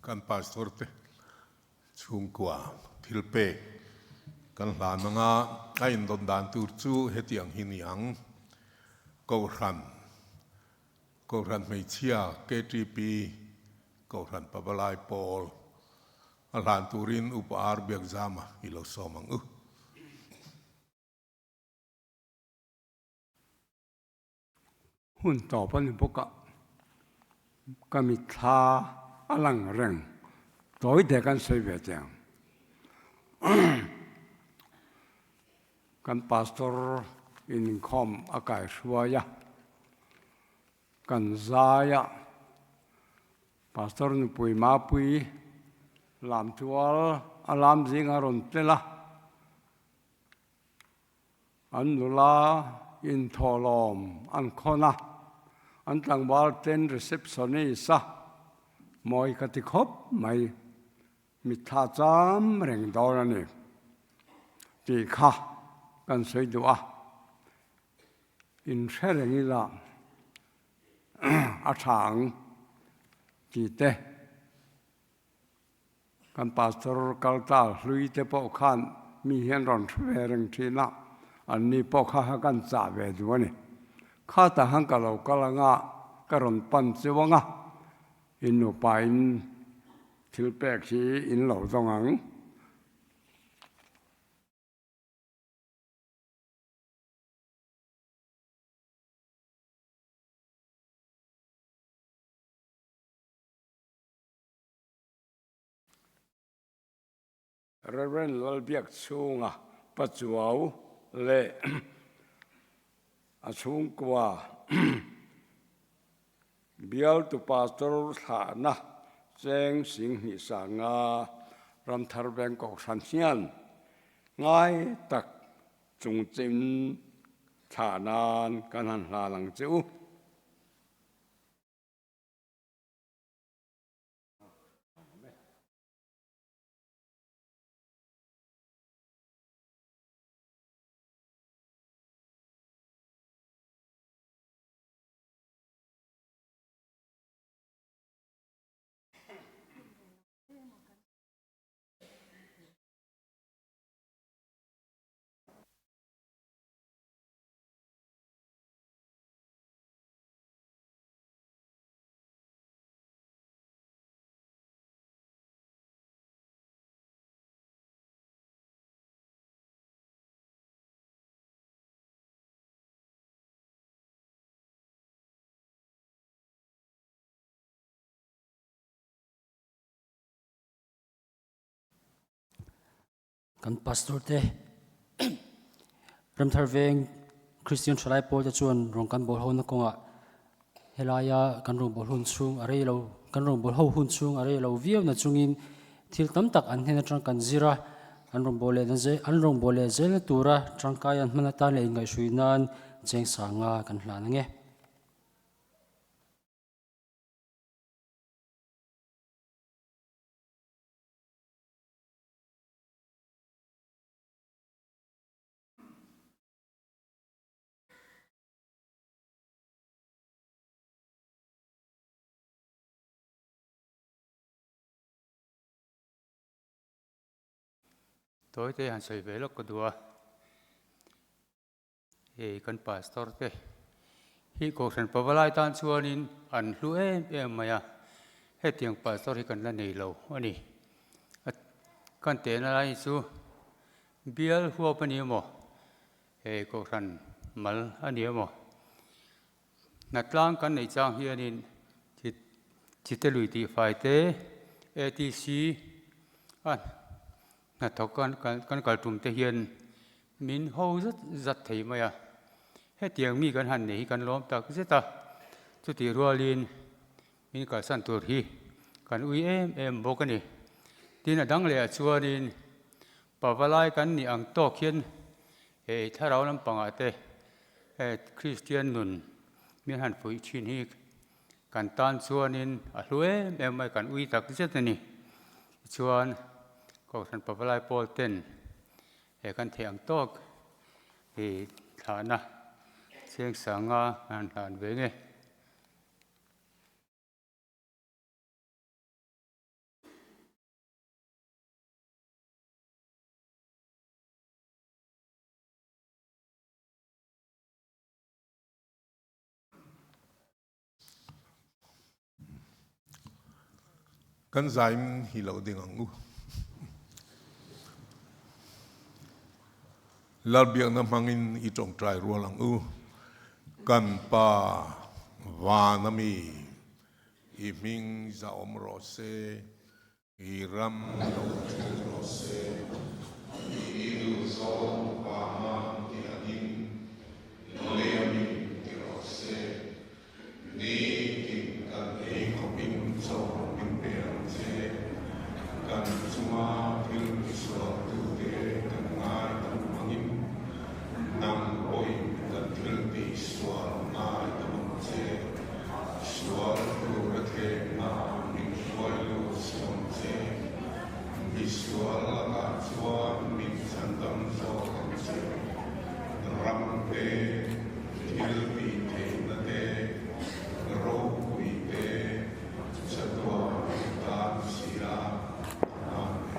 Kan pastor te chhungkua thil pek kan hlan anga a indawn dan tur chu hetiang hi ni ang. Kohhran, Kohhran hmeichhia KTP, Kohhran Pavalai Pawl a hlan turin Upa Ar Biakzama i lo sawm ang u. Hun tawp a ni bawk a, ka mitthla a lang reng tawi te kan sawi ve teh ang. Kan pastor in inkhawm a kaihruai a, kan zai a. Pastor nupui Mapui Lamtual a lam zinga rawn tel a, an nula inthawhlawm an khawn a, an tlangval ten receptionist a mawi ka ti khawp mai, mitthla cham reng dawn a ni tih kha kan sawi duh a, inhre reng ila a tha ang tih te. Kan pastor kal ta hlui te pawh khan mi hian rawn hre ve reng thin a, an ni pawh kha kha kan chah ve duh a ni. Khatah khan ka lo kal anga ka rawn pan cheu anga in nupa in thil pek hi in lo dawng ang. Rev. Lalbiakchhunga Pachuau leh a chhungkua bialtu Pastor thlahna cheng Singhnih Sanga Ramthar Veng Kohhran hian ngai tak chungchin thlah nan kan han hlan ang che u. Kan pastor te Ramthar Veng Christian Thalai Pawl te chuan rawn kan bawl ho na kawngah helaia kan rawn bawl hun chhung a rei lo kan rawn bawl ho hun chhung a rei lo viau na chungin thil tam tak an hnen atang kan zir a, an rawn bawl leh na zel an rawn bawl leh zel na tura tangkai an hman atan leh inngaihhrui nan cheng sanga kan hlan ange. Tawi te han sawi ve lawk ka duh a, hei kan pastor te hi kohhran pavalai tan chuanin an hlu em em mai a, hetiang pastor hi kan la nei lo a ni. Kan tehna lai hi chu bial huap a ni emaw, hei kohhran mal a ni emaw, hnatlang kan neih chang hianin chite lui tih fai te, ATC a hnathawk kan kal tum te hian min ho zat zat thei mai a, hetiang mi kan han nei hi kan lawm tak zet a, chutih rualin min kalsan tur hi kan ui em em bawk a ni. Tin a dang lehah chuanin pavalai kan nih ang tawk hian hei thlarau lampangah te Kristian nun min han fuih thin hi kan tan chuanin a hlu em em mai kan ui tak zet a ni. Tichuan Kohhran Pavalai Pawl ten he kan theih ang tawk hi thlahna cheng sanga an hlan ve nge. Kan zaim hi lo ding ang u. Lalbiakna hmangin i tawngtai rual ang u. Kan Pa van ami i hming zahawm rawh se, i ram lo thleng rawh se, i duhzawng vanga ti angin lei ami ti rawh se, nitin kan ei khawpin chaw rawh. Misual lakah chuan min chhandam zawk ang che. Ram te, thil tih theihna te, ropui te, chatuan i tan si a. Amen.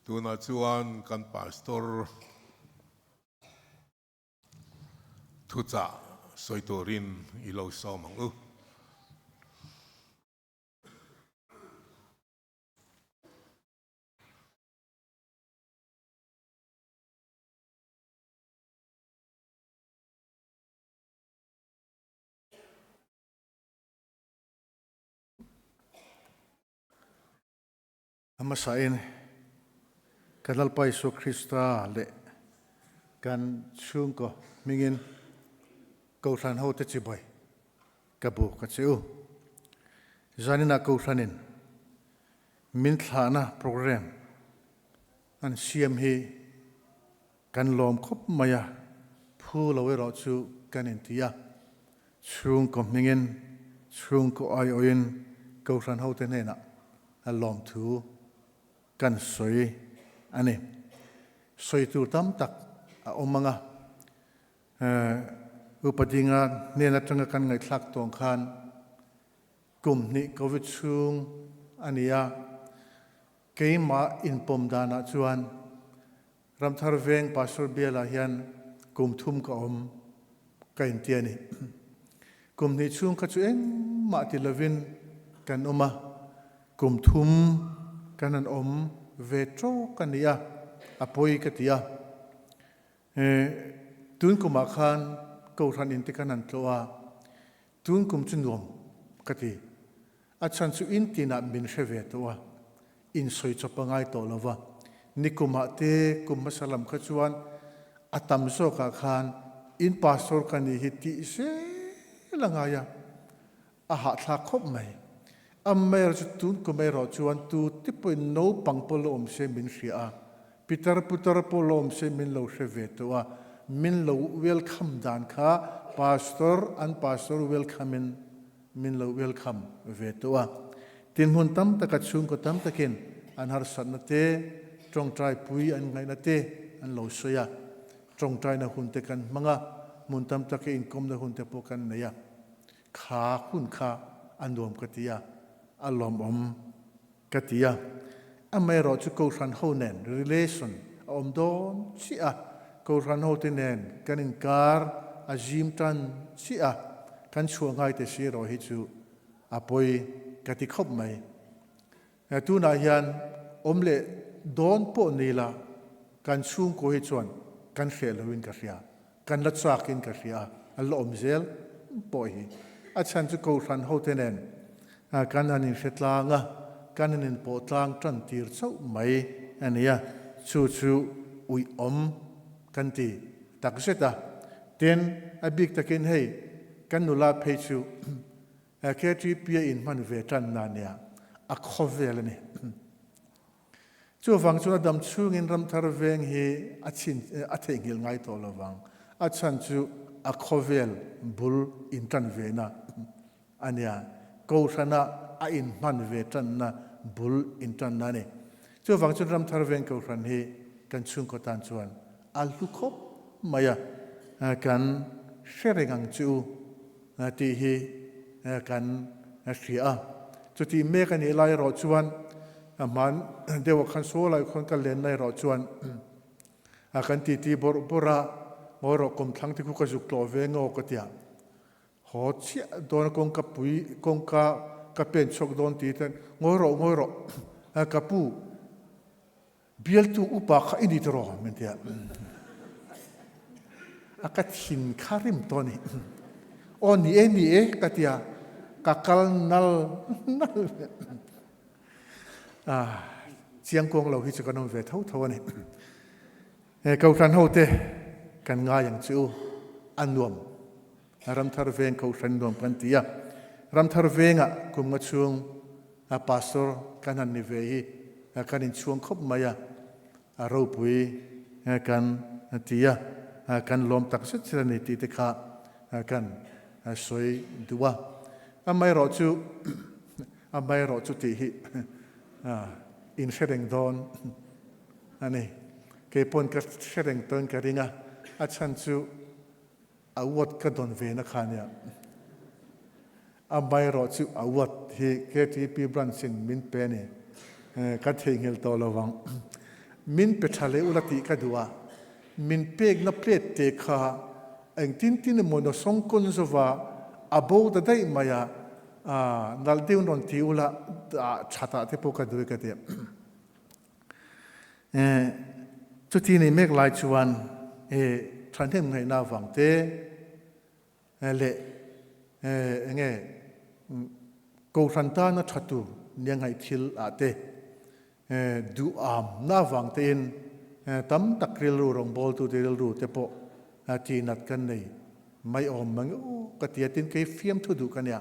Tunah chuan kan Pastor thuchah sawi turin i lo sawm ang u. A hmasain kan Lalpa Isua Krista leh kan chhungkaw hmingin Kohhran hote chibai ka bu ka che u. Zaninah Kohhranin min thlahna program an siam hi kan lawm khawp mai a, phu lo erawh chu kan inti a. Chhungkaw hmingin, chhungkaw aiawhin Kohhran hote hnenah a lawmthu kan sawi a ni. Sawi tur tam tak a awm ang a, Upa Dinga hnen atanga kan ngaihthlak tawng khan kum hnih Covid chhung a ni a, keimah inpawm danah chuan Ramthar Veng Pastor Bialah hian kum thum ka awm ka inti a ni. Kum hnih chhung kha chu engmah ti lovin kan awm a, kum thum kan han awm ve tawk a ni a, a pawi ka ti a. Tun kumah khan Kohhran in te kan han tlawh a, tun kum chu nuam ka ti. A chhan chu in tinah min hre ve tawh a, in sawi chawp a ngai tawh lo va. Nikumah te kum hmasa lam kha chuan a tam zawkah khan in pastor ka nih hi tih zel a ngai a, a hahthlak khawp mai. Amaherawh chu tun kum erawh chuan tu te pawhin naupang pawh la awm se min hria a, pitar putar pawh la awm se min lo hre ve tawh a, min lo welcome dan kha pastor an pastor welcome in Min lo welcome ve tawh a. Tin hmun tam taka chhungkaw tam takin an harsatna te, tawngtai pui an ngaihna te an lo sawi a. Tawngtaina hun te kan hmang a, hmun tam taka inkawmna hun te pawh kan nei a. Kha hun kha a nuam ka ti a, a lawmawm ka ti a. Amaherawh chu Kohhran ho nen relation a awm dawn chiah a, Kohhran ho te nen kan inkar a zim tan chiah a, kan chhuah ngai te si erawh hi chu a pawi ka ti khawp mai. Tunah hian awm leh dawn pawh ni la kan chhungkaw hi chuan kan hreh loin ka hria, kan la chakin ka hria a, an la awm zel pawh hi. A chhan chu Kohhran hote nen kan han inhre tlang a, kan han inpawh tlang tan tir chauh mai a ni a, chu chu uih awm kan ti tak zet a. Tin, a bik takin hei kan nula phei chu KTP a inhman ve tanna a nia, a khawvel a ni. Chuvang chuan a dam chhungin Ramthar veng hi a chhin a theihnghilh ngai tawh lo vang. A chhan chu a khawvel bul intan vena a nia. Kohhrana a inhman ve tanna bul intanna a ni. Chuvang chuan Ramthar veng Kohhran hi kan chhungkaw tan chuan a hlu khawp mai a, kan hre reng ang chu tih hi kan hria a. Chutih mek a nih lai erawh chuan A hman deuh ah khan saw lai khawn ka len na erawh chuan a kan titi bawrh bawrh a, ngawi rawh kawmthlang te khu ka zuk tlawh ve ngaw ka tia. Haw chiah dawn a kawngka pui kawngka ka pen chhuak dawn ti ten ngawi rawh ngawi rawh ka pu bialtu upa kha i ni tiraw min tia. A ka thin kha rim tawh a ni. Aw ni e ni e ka tia ka kal nal nal. Chiang kuang lo hi chu kan awm ve tho tho a ni. Kohhran hote kan ngai ang chu a nuam. Ramthar veng Kohhran nuam kan ti a. Ramthar vengah kum nga chhung pastor kan han ni ve hi kan inchhuang khawp mai a. A ropui kan ti a, kan lawm tak zet zet a ni tih te kha kan sawi duh a. Amaherawhchu, amaherawhchu tih hi in hre reng dawn a ni. Kei pawn ka hre reng tawhin ka ring a, a chhan chu award ka dawn ve na kha nia. Amaherawhchu award hi KTP branch in min pe a ni. Ka theihnghilh tawh lo vang. Min pe tha leh ula tih ka duh a, min pekna plate te kha engtin tin emaw naw sawngkawn zova a bo ta daih mai a, nalh deuh rawn ti ula thatah te pawh ka duh e ka ti a. Chuti nei mek lai chuan thahnem ngaihna avang te leh enge Kohhran tana tha tur nia ngaih thil ah te duham na avang tein tam tak rilru rawngbawltute rilru te pawh tihnat kan nei mai awm mang e aw ka ti a, tin kei fiamthu duh ka nia,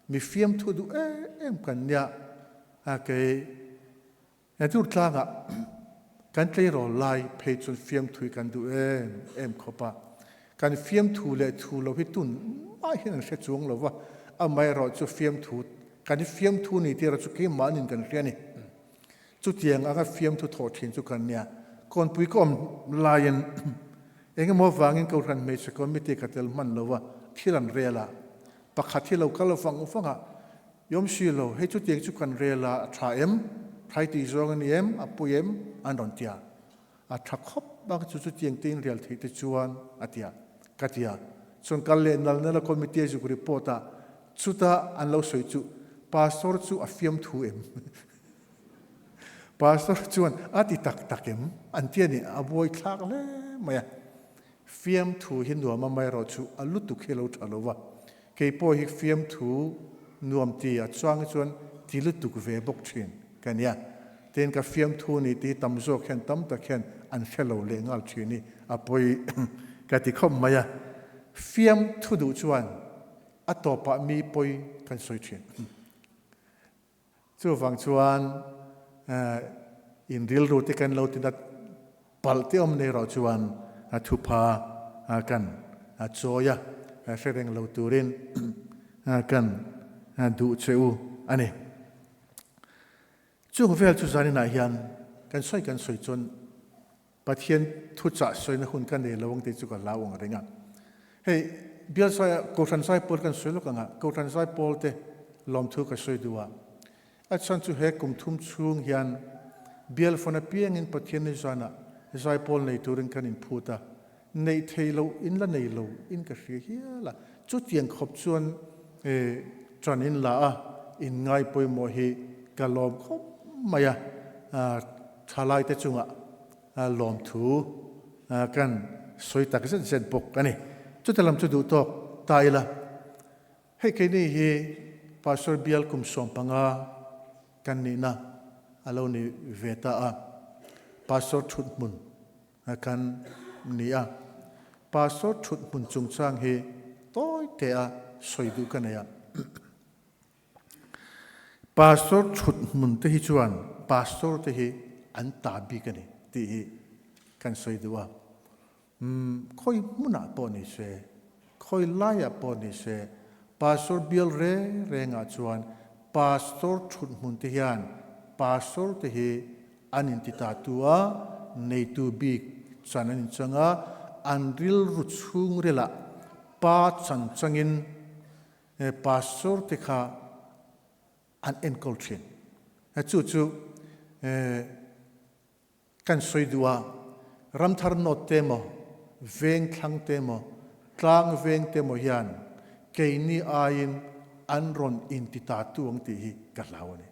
mi fiamthu duh em em kan nia kei. He tur tlangah kan tleirawl lai phei chuan fiamthui kan duh em em khawp a, kan fiamthu leh thu lo hi tun mah hian an hre chuang lo va, amaherawh chu fiamthu kan fiamthu ni tir chu keimahnin kan hria a ni. Chutiang anga fiamthu thawh thin chu kan nia. Kawnpui ka awm laiin engemaw vangin Kohhran Hmeichhe Committee ka tel hman lo va, thil an rel a, pakhat hi lo kal vang vang a, Iawm si lo, hei chutiang chu kan rel a, a tha em? Thai tih zawng a ni em? A pui em? An rawn ti a. A tha khawp bak chu chutiang te in rel theih te chuan a ti a. Ka ti a. Chuan kal leh nal nal a committee a zuk report a, chuta an lo sawi chu Pastor chu a fiamthu em? Pastor chuan a ti tak tak em? An ti a ni, a buai thlak hle mai a. Fiamthu hi nuam a mai erawh chu a lutuk hi lo tha lo va. Kei pawh hi fiamthu nuam ti a chuang hi chuan ti lutuk ve bawk thin ka nia. Tin ka fiamthu ni tih hi tam zawk hian tam tak hian an hre lo leh nghal thin hi a pawi ka ti khawp mai a. Fiamthu duh chuan a tawpah mi pawi kan sawi thin. Chuvang chuan in rilru te kan lo ti nat palh te awm nei erawh chuan thupha kan chawi a, hre reng lo turin kan duh che u a ni. Chung vel chu zaninah hian kan sawi kan sawi chuan Pathian thuchah sawina hun ka nei lo ang tih chu ka hlau ang reng a. Hei, Bial Sai, Kohhran Zai Pawl kan sawi lawk ang a, Kohhran Zai Pawl te lawmthu ka sawi duh a. A chhan chu he kum thum chhung hian Bial fawn apiangin Pathian ni zanah Zai Pawl nei turin kan inphut a, neih thei loh in la nei lo in ka hria hial a. Chutiang khawp chuan ṭan in la a, in ngai pawimawh hi ka lawm khawp mai a. Thalaite chungah lawmthu kan sawi tak zet zet bawk a ni. Chuta lam chu duh tawk ta ila, hei keini hi Pastor bial kum 15 kan nihna a lo ni ve ta a, Pastor thut hmun kan ni a. Pastor thut hmun chungchang hi tawi te a sawi duh ka nei a. Pastor thut hmun te hi chuan pastor te hi an ta bik a ni tih hi kan sawi duh a. Umm khawi hmunah pawh ni se, khawi laiah pawh ni se, pastor bial reng rengah chuan pastor thut hmun te hian pastor te hi an inti ta tu a, neitu bik chan an inchang a, an rilru chhungrilah pa chan changin He pastor te kha an enkawl thin. Chu chu kan sawi duh a, Ramthar North te emaw, Vengthlang te emaw, Tlang Veng te emaw hian keini aiin an rawn inti ta tu ang tih hi ka hlau a ni.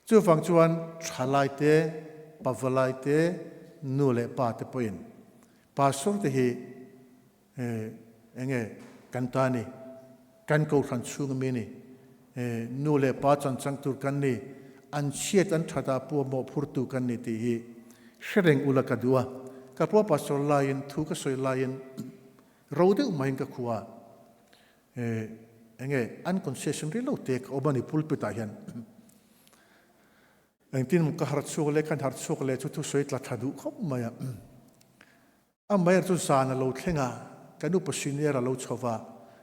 Chuvang chuan thalai te, pavalai te, nu leh pa te pawhin pastor te hi enge kan ta ni, kan kohhran chhung ami ni, nu leh pa chanchang tur kan ni, an chhiat an that ah pawh mawhphurtu kan ni tih hi hre reng ula ka duh a. Ka pua pastor laiin thu ka sawi laiin ro deuh maiin ka khua a. Enge an concession rih lo te ka awm a ni pulpit ah hian engtin ka harh chhuak leh kan harh chhuak leh chu thusawi tla tha duh khawp mai a a mair chu zan a lo thleng a kan upa senior a lo chho va.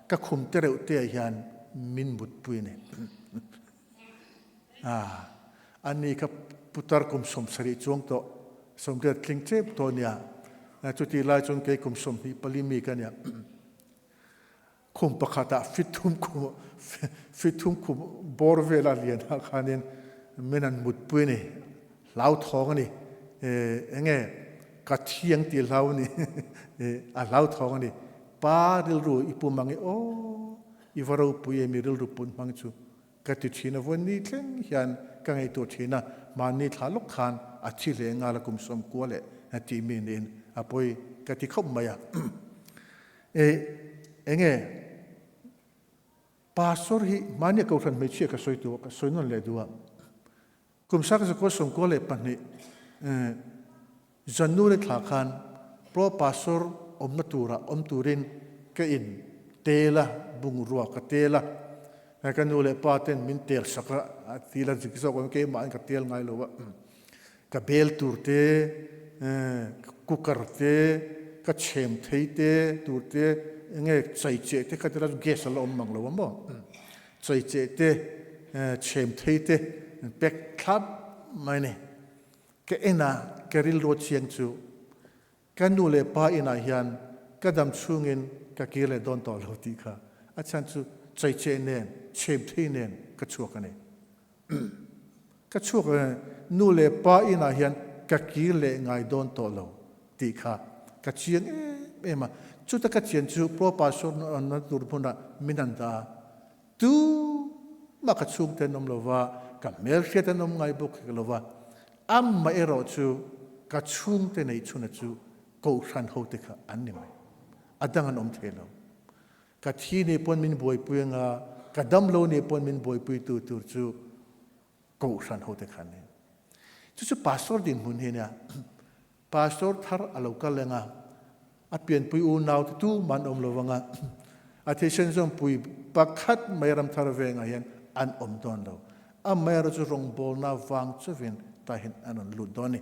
Ka khum te reuh te ah hian min mutpui a ni. Ah, ani kha putar kum 70 chuang tawh, 80 tling tep tawh a nia. Chutih lai chuan kei kum 24 mi ka nia. Khum pakhatah fit thum khum fit thum khum bawr vela lian ah khanin min an mutpui a ni. Hlauthawng a ni. Enge ka thiang tih hlau a ni. A hlauthawng a ni. Pa rilru i pum ang i aw i va ropui em i rilru pun hmang chu ka ti thin a vawn ni thleng hian ka ngaihtuah thin a mahni thla lawk khan a thi hle nghal a kum 90 leh tih mi niin a pawi ka ti khawp mai a e enge pastor hi mahni a kohhran hmeichhia ka sawi tu ka sawi nawn leh duh a Kum 1992 January thla khan Pro Pastor awmna tura awm turin ka in tel a, bungrua ka tel a, ka nu leh pa ten min tel sak a, a ti la zik zawk awm keimahin ka tel ngai lo a, ka bel tur te, cooker te, ka chhem thei te tur te, enge chai cheh te kha ti la chu gas a la awm mang lo a maw. Chaicheh te, chhem thei te pack thlap mai ni. Ka en a, ka rilru chiang chu ka nu leh pa inah hian ka dam chhungin ka kir leh dawn tawh lo tih kha a chhan chu chaicheh nen, chhem thei nen ka chhuak a ni. Ka chhuak a, nu leh pa inah hian ka kir leh ngai dawn tawh lo tih kha ka chiang em em a. Chuta ka chian chu Pro Pastor na tur hmunah min han dah a, tumah ka chhungte an awm lo va, ka hmelhriat an awm ngai bawk hek lo va, amah erawh chu ka chhungte neih chhuna chu Kohhran hote kha an ni mai, a dang an awm thei lo. Ka thi nih pawn min buaipui anga, ka dam lo nih pawn min buaipuitu tur chu Kohhran hote kha an ni. Chu chu pastor dinhmun hi a nia. Pastor thar a lo kal eng a, a pianpui unau te tu mah an awm lo vang a, a thisen zawmpui pakhat mai ram thar vengah hian an awm dawn lo. Amaherawhchu chu rawngbawlna vang chauhin tah hian an rawn lut dawn a ni.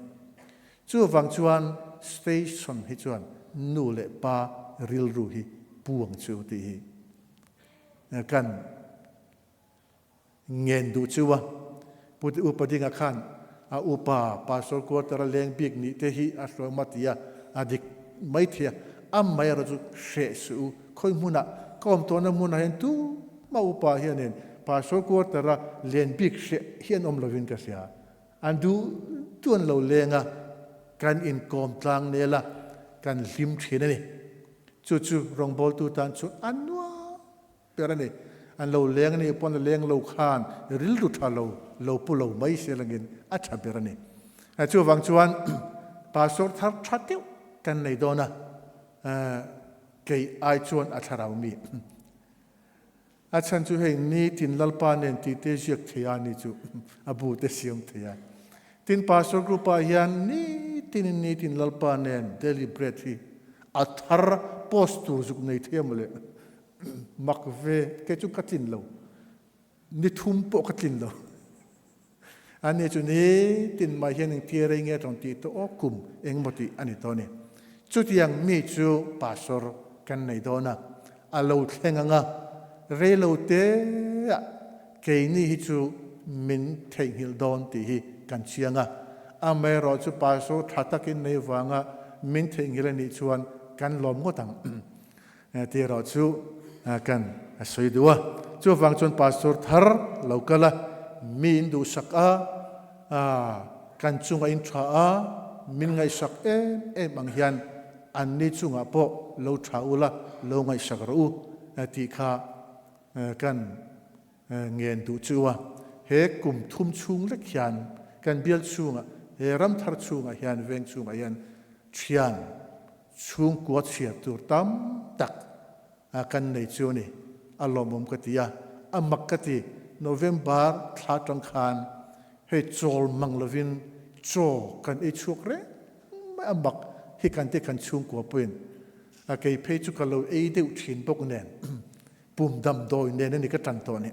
Chuvang chuan station hi chuan nu leh pa rilru hi pu ang chu tih hi kan ngen duh chu a. Pu Upa Dinga khan a upa Pastor quarter a leng bik nih te hi a hruai ma ti a, a dik mai thei a. Amaherawh chu hreh suh u, khawi hmunah ka awm tawhna hmunah hian tumah upa hianin Pastor quarter a len bik hreh hi an awm lovin ka hria. An duh duh an lo leng a, kan inkawm tlang nel a, kan hlim thin a ni. Chu chu rawngbawltu tan chuan a nuam ber a ni. An lo leng a nih pawn a leng lo khan rilru tha lo, lo pu lo mai se langin a tha ber a ni. Chuvang chuan pastor thar tha deuh kan nei dawn a, kei ai chuan a thlarau mi. A chhan chu hei nitin Lalpa nen tih te ziak thei a ni chu a bu te siam thei a. Tin Pastor group ah hian nitin in nitin Lalpa nen daily bread hi a thar post tur zuk nei thei a mawle. Mak ve kei chu ka tlin lo. Ni thum pawh ka tlin lo. A ni chu nitin mai hian engtia rei nge rawn tih tawh aw kum engemaw tih a ni tawh a ni. Chutiang mi chu pastor kan nei dawn a, a lo thleng ang a, rei lo teah keini hi chu min theihnghilh dawn tih hi kan chiang a. Amaherawh chu pastor tha takin nei vanga min theihnghilh a nih chuan kan lawm ngawt ang tih erawh chu kan sawi duh a. Chuvang chuan pastor thar lo kal a, mi in duhsak a, kan chunga in tha a, min ngaihsak em em ang hian anni chungah pawh lo tha ula, lo ngaihsak rawh u tih kha kan ngen duh chu a. He kum thum chhung lek hian kan bial chhungah, he ram thar chhungah hian, veng chhungah hian thian Chhungkua chhiar tur tam tak kan nei chu a ni. A lawmawm ka ti a, a mak ka ti. November thla atang khan hei chawl mang lovin chaw kan ei chhuak reng mai a mak hi kan ti kan chhungkua pawhin a kei phei chu ka lo ei deuh thin bawk nen pum damdawi nen a ni ka tan tawh ni.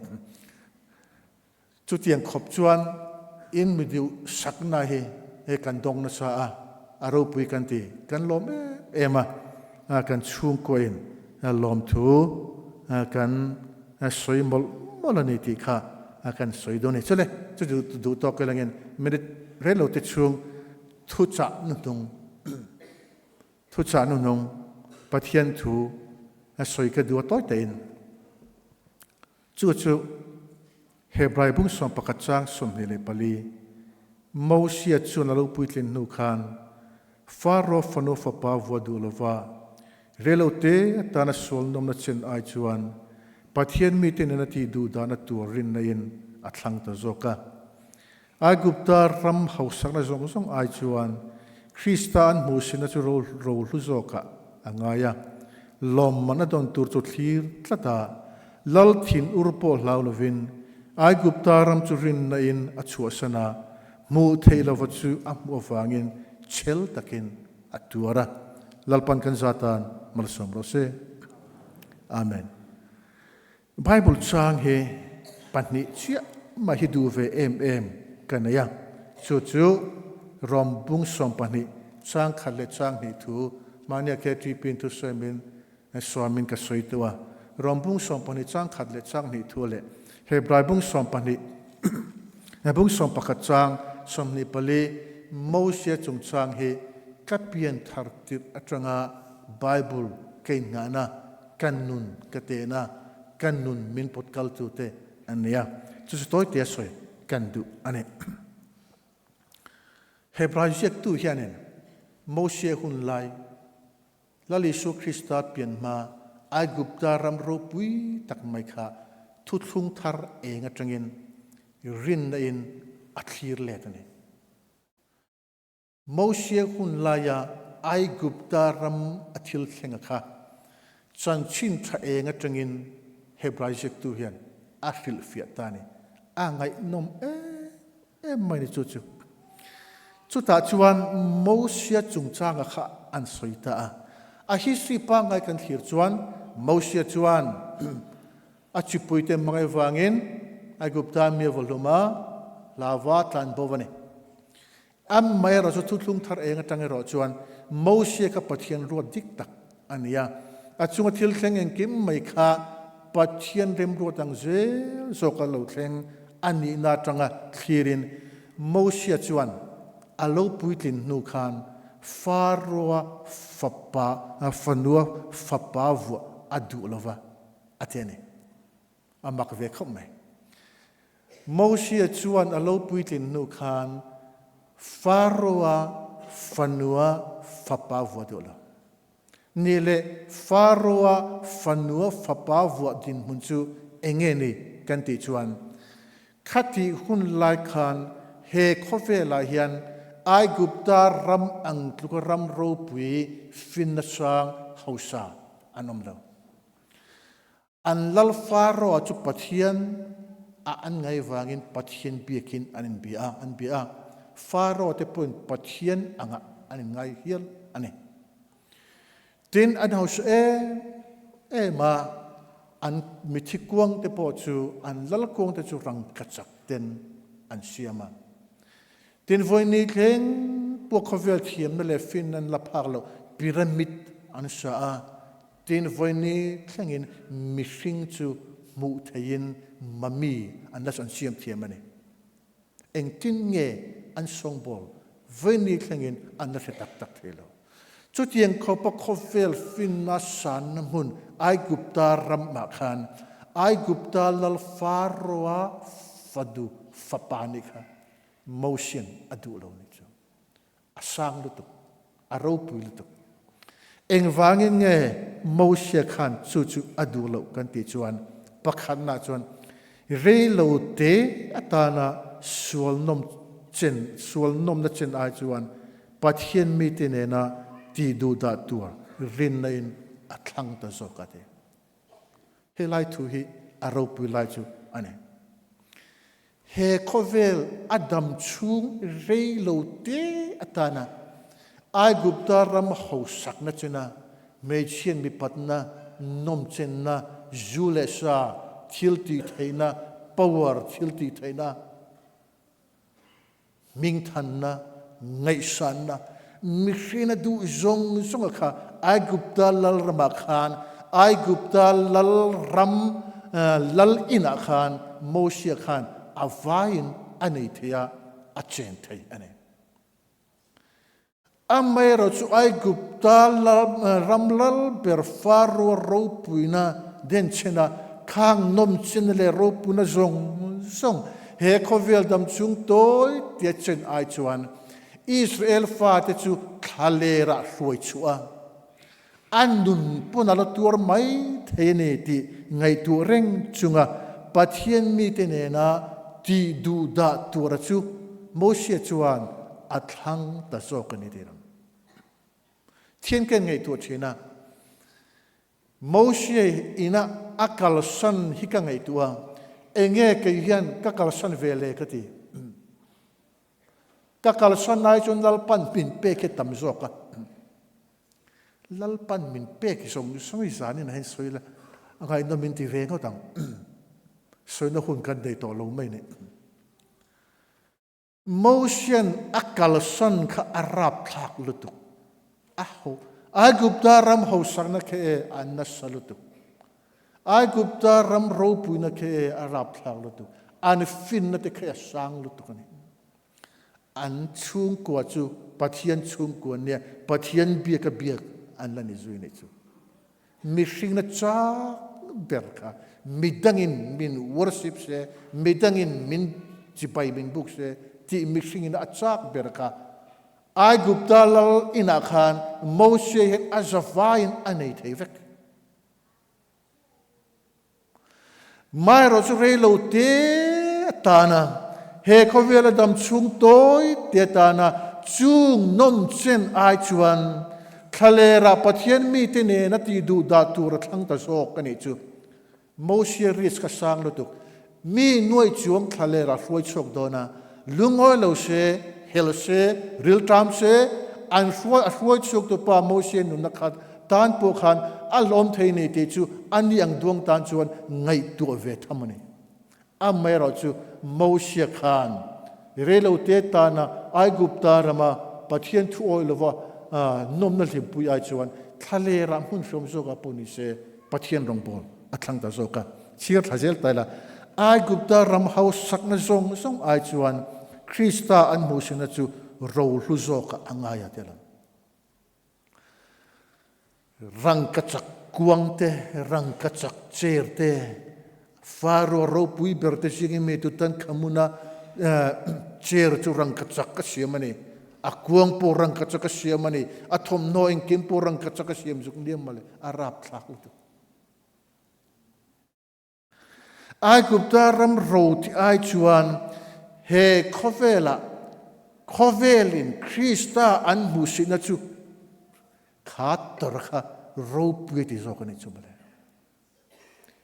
Chutiang khawp chuan in mi duh sakna hi he kan dawng nasa a, a ropui kan ti. Kan lawm em em a, kan chhungkuain lawmthu kan sawi mawlh mawlh a ni tih kha kan sawi dawn a ni. Chule, chu duh tawk elangin minute rei lo te chhung thuchah hnuhnung thuchah hnuhnung Pathian thu sawi ka duh a tawi tein. Chu chu Hebrai bung 11 chang 24, Mosia chuan a lo puitlin hnu khan Faro fanu fapa vua duh lova reilote atana sual nawmna chen ai chuan Pathian mite nena tih duh dan a tur rinna in a thlang ta zawk a. Aigupta ram hausakna zawng zawng ai chuan Krista an hmuhsinna chu ro hlu zawkah a ngai a. Lawmman a dawn tur chu thlir tlat a, lal thin ur pawh hlau lovin Aigupta ram chu rinna in a chhuahsan a, hmuh theih lova chu a hmuh avangin chhel takin a tuar a. Lalpan kan zatan malsawm rawh se. Amen. Bible chang hi pahnih chiah mah hi duh ve em em ka nei a, chu chu Rom bung 12 chang khat leh chang hnih thu mahnia KTP in thusawimin suamin ka sawi teuh a. Rom bung 12 chang khat leh chang hnih thu leh Hebrai bung 12 bung 11 chang 24 Mosia chungchang hi ka pian thar tirh atanga Bible ka innghahna Kan nun ka tehna, kan nun min pawt kaltu te an ni a, chu chu tawi tea sawi kan duh a ni. Hebrai ziaktu hianin Mosia hun lai, Lal Isua Krista pian hma Aigupta ram ropui tak mai kha thuthlung thar eng atangin rinna in a thlir let a ni. Mosia hun laia Aigupta ram a thil thleng a kha chanchin tha eng atangin Hebrai ziaktu hian a hrilhfiah ta a ni. A ngaihnawm em em mai ni chu chu. Chutah chuan Mosia chungchanga kha an sawi ta a. A history pangngai kan thlir chuan Mosia chuan a chipuite hmangaih vangin Aigupta mi a vaw hlum a, hlava tlan bo a ni. Amaherawh chu thuthlung thar eng atang erawh chuan Mosia kha Pathian ruat dik tak a ni a, a chunga thil thleng engkim mai kha Pathian remruat ang zel zawka lo thleng a nihna atanga thlirin Mosia chuan a lo puitlin hnu khan Faroa fapa, fanua fapa vuah a duh lova a ti a ni. A mak ve khawp mai. Mosia chuan a lo puitlin hnu khan Faroa fanua fapa vuah duh lo. Nih leh Faroa fanua fapa vuah dinhmun chu enge ni kan tih chuan khatih hun lai khan he khawvelah hian Aigupta ram ang tluka ram ropui finna sang hausa an awm lo. An lal Faraoh chu Pathian a an ngai vangin Pathian biakin an inbia a, an bia a. Faraoh te pawhin Pathian angah an inngai hial a ni. Tin, an hausa em em a, an mithi kuang te pawh chu, an lal kuang te chu rangkachak ten an siam a. Tin, vawi thleng pawh khawvel thiamna leh finna an la phak loh pyramid an sa a. Tin, vawi thlengin mihring chu hmuh theihin mummy an la an siam thiam a ni. Engtin nge an sawngbawl vawi thlengin an la hre tak tak thei lo. Chutiang khawpa khawvel finna sanna hmun Aigupta ramah khan Aigupta lal Faroa fadu fapa nih kha Mosian a duh lo nih chu. A sang lutuk, a ropui lutuk. Engvangin nge Mosia khan chu chu a duh loh kan tih chuan pakhatna chuan rei lo te atana sual nawm chen, sual nawmna chen ai chuan Pathian mite nena tih duh dah tur rinna in a thlang ta zawk a ti. He lai thu hi a ropui lai chu a ni. He khawvel a dam chhung rei lo te atana Aigupta ram hausakna chena hmeichhiat mipatna, nawmchenna, zu leh sa thil tih theihna, power thil tih theihna, hmingthanna, ngaihsanna, mihrinna duh zawng zawnga kha Aigupta lalramah khan Aigupta lal ram lal inah khan Mosia khan a vaiin a nei thei a, a chen thei a ni. Amaherawhchu Aigupta ram lal ber Faroa ropuina denchhena khang nawmchena leh ropuina zawng zawng he khawvel dam chung tawi tia chen ai chuan Israel fate chu thlalerah hruai chhuah a, a nun pawn a la tuar mai thei a ni tih ngaihtuah reng chunga Pathian mite nena tih duh dah tura chu Mosia chuan a thlang ta zawk a ni tih ram thian ka ngaihtuah thin a. Mosia ina a kalsan hi ka ngaihtuah a, enge kei hian ka kalsan ve le ka ti. Ka kalsan lai chuan Lalpan min pek hi tam zawk a. Lalpan min pek zawng zawng hi zanin ah hian sawi la, a ngaihnawm min ti ve ngawt ang. Sawina hun kan nei tawh lo mai ni. Mosian a kalsan kha a rapthlak lutuk. A ho, Aigupta ram hosakna kha e a nasa lutuk. Aigupta ram ropuina kha e a rapthlak lutuk. An finna te kha e a sang lutuk a ni. An chhungkua chu Pathian chhungkua an nia, Pathian biaka biak an la ni zui nih chu. Mihringna chak ber kha midangin min worship se, midangin min chibai min buk se tih mihringin a chak ber kha Aigupta lal inah khan Mose hian a zavaiin a nei thei vek. Maherawh chu rei lo te atana he khawvela dam chhung tawi te atana chung nawm chen ai chuan thlalera Pathian mite nena tih duh dah tur a thlang ta zawk a nih chu. Mosia risk a sang lutuk. Mi nuaih chuang thlalera hruai chhuak dawn a, lungawi lo se, hel se, rilṭam se, an hruai a hruai chhuak tu pa Mosia nunna khat Tan pawh khan a hlawm thei nei tih chu a ni ang duang tan chuan ngaihtuah ve tham a ni. Amaherawh chu Mosia khan reilote tana Aigupta rama Pathian thu awih lova nawmna hlimpui ai chuan thlalerah hmun hrawm zawkah pawh ni se Pathian rawngbâwl a thlang ta zawk a. Chhiar thla zel ta ila, Aigupta ram hausakna zawng zawng ai chuan Krista an hmuhsina chu rohlu zawkah a ngai a tel ang. Rangkachak kuang te, rangkachak chair te, Faro ropui ber te zingin mi Tutankhamuna chair chu rangkachak a siam a ni. A kuang pawh rangkachak a siam a ni. A thawmhnaw engkim pawh rangkachak a siam zuk niam mawle. A rapthlak lutuk. Aigupta ram ro tih ai chuan he khawvelah khawvelin Krista an hmuhsihna chu kha tawrh kha ropui a ti zawk a nih chu mawle.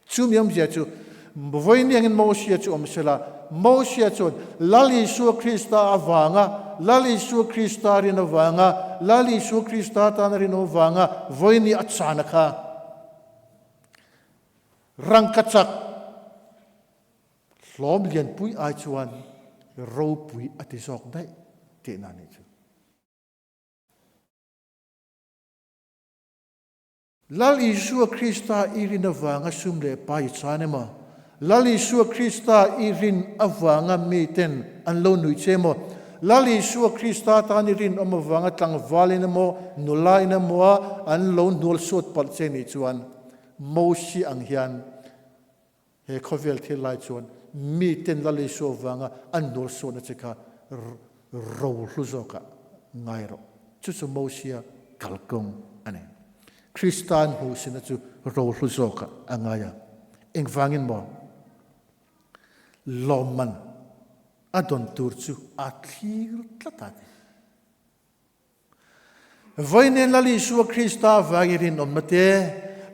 Chumi awmzia chu vawiin Mosia chu awm sela, Mosia chuan Lal Isua Krista avanga, Lal Isua Krista rin avanga, Lal Isua Krista tana rin avanga vawiin a chana kha Rangkachak hlawm lianpui ai chuan ropui a ti zawk daih tihna a nih chu. Lal Isua Krista i rin avanga sum leh pai i chan emaw, Lal Isua Krista i rin avanga miten an lo nuih che emaw, Lal Isua Krista tan i rinawm avanga tlangvalin emaw, nulain emaw an lo hnual suat palh che nih chuan Mosi ang hian he khawvel thil lai chuan miten Lal Isua avanga an hnual suatna che kha ro hlu zawkah ngai rawh. Chu chu Mosia kalkawng a ni. Kristan hmuhsina chu ro hlu zawkah a ngai a. Engvangin maw? Lawmman a dawn tur chu a thlir tlat a ti. Vawiin Lal Isua Krista vang i rinawmna te,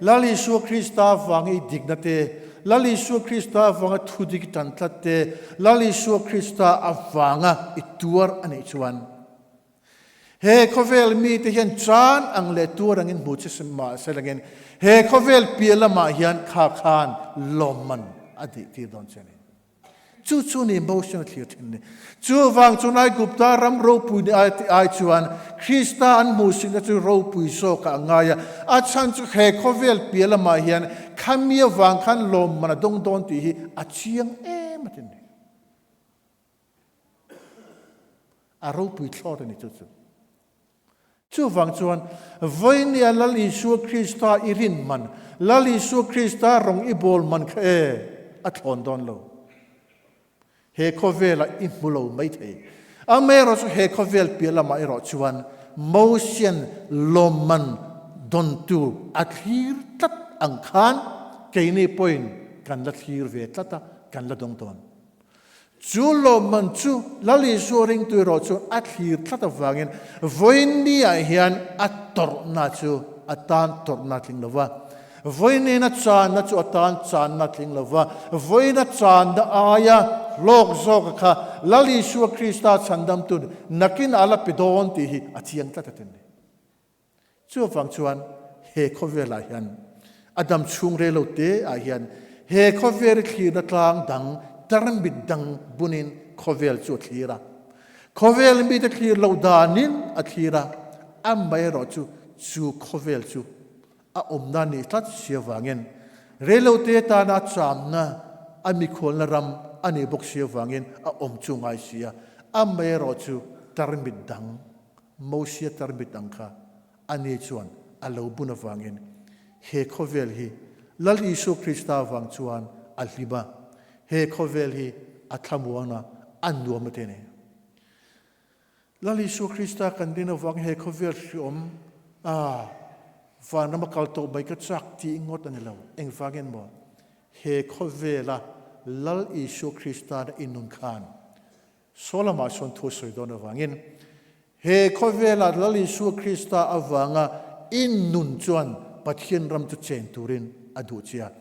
Lal Isua Krista vang i dikna te, Lal Isua Krista vanga thudik i tan tlat te, Lal Isua Krista avanga i tuar a nih chuan, he khawvel mite hian chan ang leh tuar angin hmu che mah se langin, he khawvel piah lamah hian kha khan lawmman a dihtir dawn che a ni. Chu chu ni Mosia thlir thin ni. Chuvang chuan Aigupta ram ropui ni ai ai chuan Krista an hmuhsitna chu ropui zawkah a ngai a. A chhan chu he khawvel piah lamah hian khami avang khan lawmman a dawng dawn tih hi a chiang em a ti ni. A ropui thlawt a ni chu chu. Chuvang chuan, Vawinia Lal Isua Krista i rin man, Lal Isua Krista rawng i bawl man kha e, a thlawn dawn lo. He khawvelah i hmu lo mai thei. Amaherawhchu he khawvel piah lamah erawh chuan Mosian lawmman dawn tur a thlir tlat ang khan keini pawhin kan la thlir ve tlat a, kan la dawng dawn. Chu lawmman chu Lal Isua ringtu erawh chuan a thlir tlat avangin vawiin ah hian a tawrhna chu a tan tawrhna tling lo va, vawiin a channa chu a tan channa tling lo va, vawiin a channa aia hlawk zawka kha Lal Isua Krista chhandamtu nakin a la pe dawn tih hi a chiang tlat a tin. Chuvang chuan he khawvelah hian a dam chhung rei lo te ah hian he khawvel i thlirna tlang dang tarmit dang bunin khawvel chu a thlir a. Khawvel mite thlir lo danin a thlir a, amaherawh chu chu khawvel chu a awmna nih tlat si avangin rei lo te tana chamna a mikhualna ram a nih bawk si avangin a awm chu ngai si a, amaherawh chu tarmit dang Mosia tarmit ang kha ani chuan a lo bun avangin he khawvel hi Lal Isua Krista avang chuan a hlim a, he khawvel hi a thlamuan a, a nuam a ti a ni. Lal Isua Krista kan din avang he khawvel hriawm a vanram a kal tawh mai ka chak tih ngawt a ni lo. Engvangin maw? He khawvela Lal Isua Krista na inun khan Saw lamah sawn thu a sawi dawn avangin, he khawvela Lal Isua Krista avanga i nun chuan Pathian ram chu chen turin a duh che a.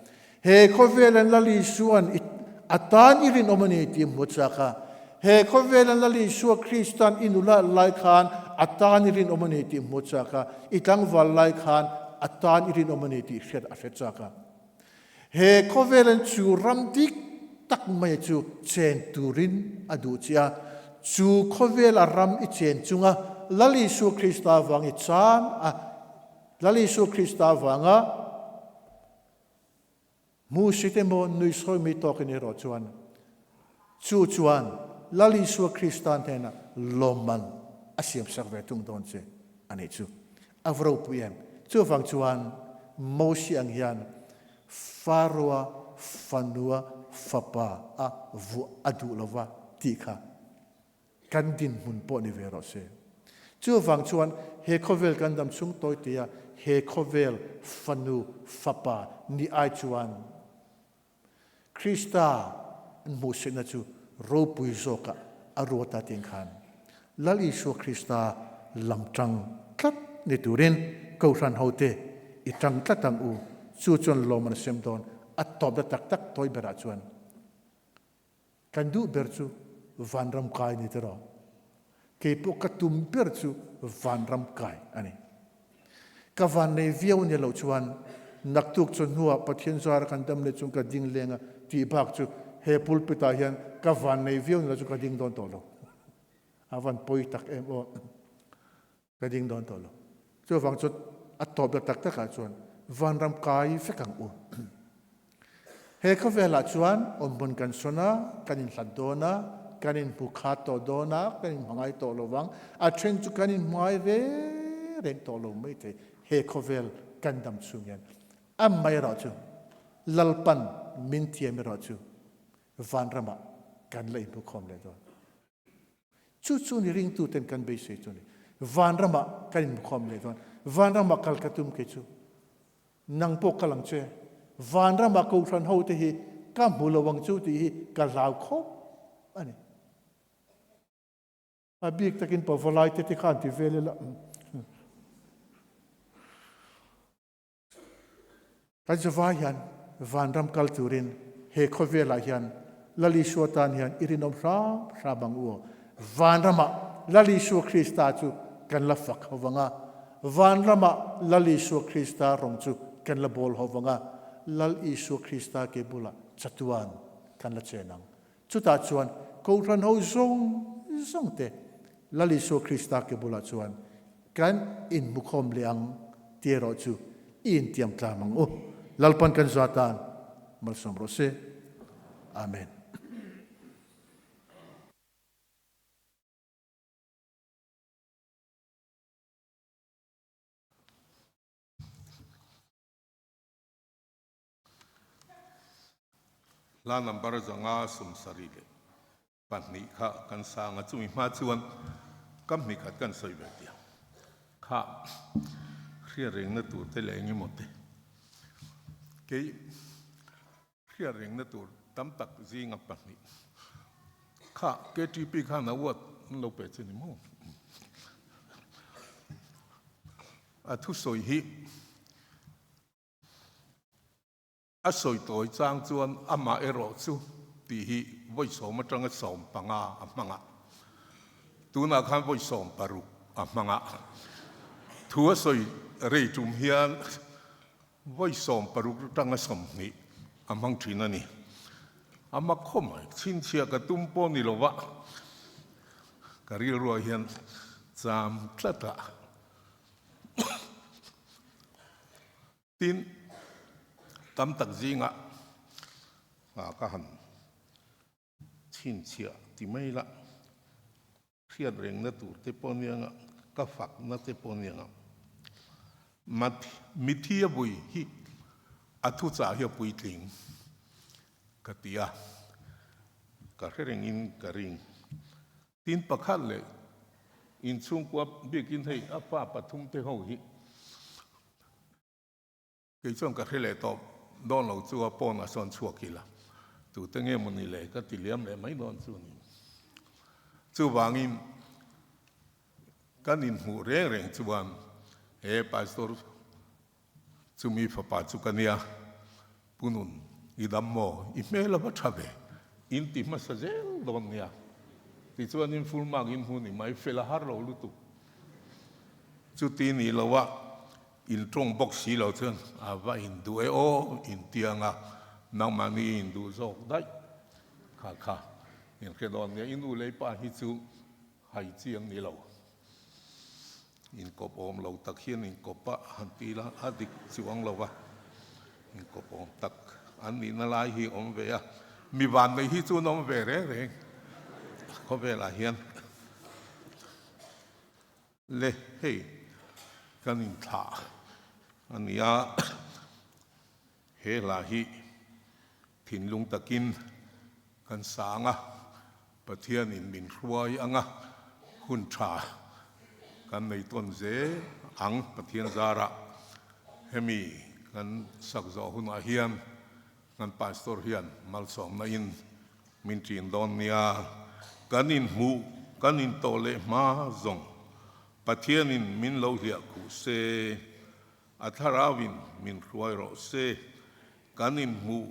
He khawvelan Lal Isua'n i a tan i rinawm a ni tih hmu chak a. He khawvelan Lal Isua Krista'n i nula lai khan a tan i rinawm a ni tih hmu chak a. I tlangval lai khan a tan i rinawm a ni tih hriat a hre chak a. He khawvelan chu ram dik tak mai chu chen turin a duh che a, chu khawvela ram i chen chunga Lal Isua Krista vang i chan a, Lal Isua Krista vanga hmuhsit emaw nuisawi mi tawkin erawh chuan chu chuan Lal Isua Krista hnenah lawmman a siamsak ve tung dawn che a nih chu. A va ropui em? Chuvang chuan Mosia ang hian Faroa fanua fapa a vuah a duh lo va tih kha kan dinhmun pawh ni ve rawh se. Chuvang chuan he khawvel kan dam chhung tawi tia he khawvel fanu fapa ni ai chuan Krista an hmuhsitna chu ropui zawkah a ruat a tih khan Lal Isua Krista lam tang tlat ni turin Kohhran hote i tang tlat ang u. Chu chuan lawm an sem dawn a tawpna tak tak tawi berah chuan kan duh ber chu vanram kai ni tiraw. Keipawh ka tum ber chu vanram kai a ni. Ka van nei viau nia loh chuan naktuk chu hnuah Pathian zara kan dam leh chung ka ding leng a tih bak chu he pulpit ah hian ka van nei viau nia loh chu ka ding dawn tawh lo. A van pawi tak em aw. Ka ding dawn tawh lo. Chuvang chu a tawp la tak takah chuan vanram kai vek ang u. He khawvelah chuan awmhmun kan sawn a, kan inhlat dawn a, kan inhmu khat tawh dawn a, kan inhmangai tawh lo vang. A then chu kan inhmangai ve reng tawh lo mai thei. He khawvel kan dam chhung hian a mai erawh chu Lalpan min thiam erawh chu vanramah kan la inhmukhawm leh dawn. Chu chu ni ringtu ten kan beisei chu ni. Vanramah kan inhmukhawm leh dawn. Vanramah kal ka tum kei chu. Nang pawh kal ang che. Vanramah kohhran ho te hi ka hmu lo ang chu tih hi ka hlau khawp a ni. A bik takin pavalai te te khan ti vel ila. Kan zavai hian vanram kal turin he khawvelah hian Lal Isua tan hian i rinawm hram hram ang u aw. Vanramah Lal Isua Krista chu kan la fak ho vang a, vanramah Lal Isua Krista rawng chu kan la bawl ho vang a, Lal Isua Krista ke bulah chatuan kan la chen ang. Chutah chuan Kohhran ho zawng zawng te Lal Isua Krista ke bulah chuan kan inhmukhawm leh ang tih erawh chu i intiam tlang ang u. Lalpan kan za tan malsawm rawh se. Amen. Hla number 572 kha kan sang a, chumi hma chuan kam hnih khat kan sawi ve tih ang. Kha hriat rengna tur te leh engemaw te kei hriat rengna tur tam tak zinga pahnih kha KTP khan a uat an lo pe che ni maw? A thusawi hi A sawi tawi chang chuan amah erawh chu tih hi vawi sawm atanga 15 a hmang a, tunah khan vawi 16 a hmang a. Thu a sawi rei tum hian vawi 16 atanga 20 a hmang thin a ni. A mak khawp mai, chhinchhiah ka tum pawh ni lova ka rilruah hian cham tlat a. Tin, tam tak zingah ka han chhinchhiah ti mai la, hriat rengna tur te pawh anianga, ka fakna te pawh anianga, mithi a vui hi a thuchah hi a puitling ka ti a, ka hre rengin ka ring. Tin, pakhat leh inchhungkua biakin hei a fa pathum te ho hi kei chuan ka hre leh tawh dawn lo chu a pawn a sawn chhuak ila tute nge mawni le ka ti liam leh mai dawn chu ni. Chuvangin kan inhmuh reng reng chuan he Pastor Chumi fapa chu ka nia, Pu Nun, i dam maw? I hmel a va tha ve, in ti hmasa zel dawn nia. Tichuan in full mark in hmu ni mai, fel a har lo lutuk. Chuti ni lo a, in tawng bawk si lo chuan a va in duh e aw, in tiang a, nangmahni i in duh zawk daih kha kha in hre dawn nia. I nu lei pa hi chu hai chiang ni lo. Inkawp awm lo tak hian inkawp a han ti ila a dik chuang lo va, inkawp awm tak an nihna lai hi awm ve a, mi van nei hi chu an awm ve reng reng khawvelah hian. Le hei kan inthlah a ni a, he hla hi thinlung takin kan sang a, Pathianin min hruai anga hun tha kan nei tawn zel ang. Pathian zarah hemi kan sak zawh hunah hian kan Pastor hian malsawmna in min ṭin dawn nia. Kan inhmuh kan intawh leh hma zawng Pathianin min lo hliah khuh se, a thlarauin min hruai rawh se. Kan inhmuh,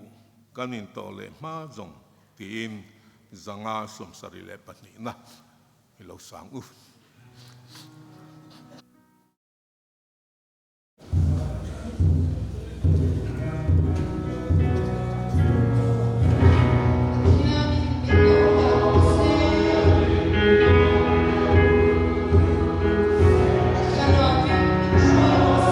kan intawh leh hma zawng tiin 572na i lo sang u. Pathianin min lo hliah rawh se. A thlarauin min hruai rawh se. Kan inhmuh kan intawh leh hma zawng.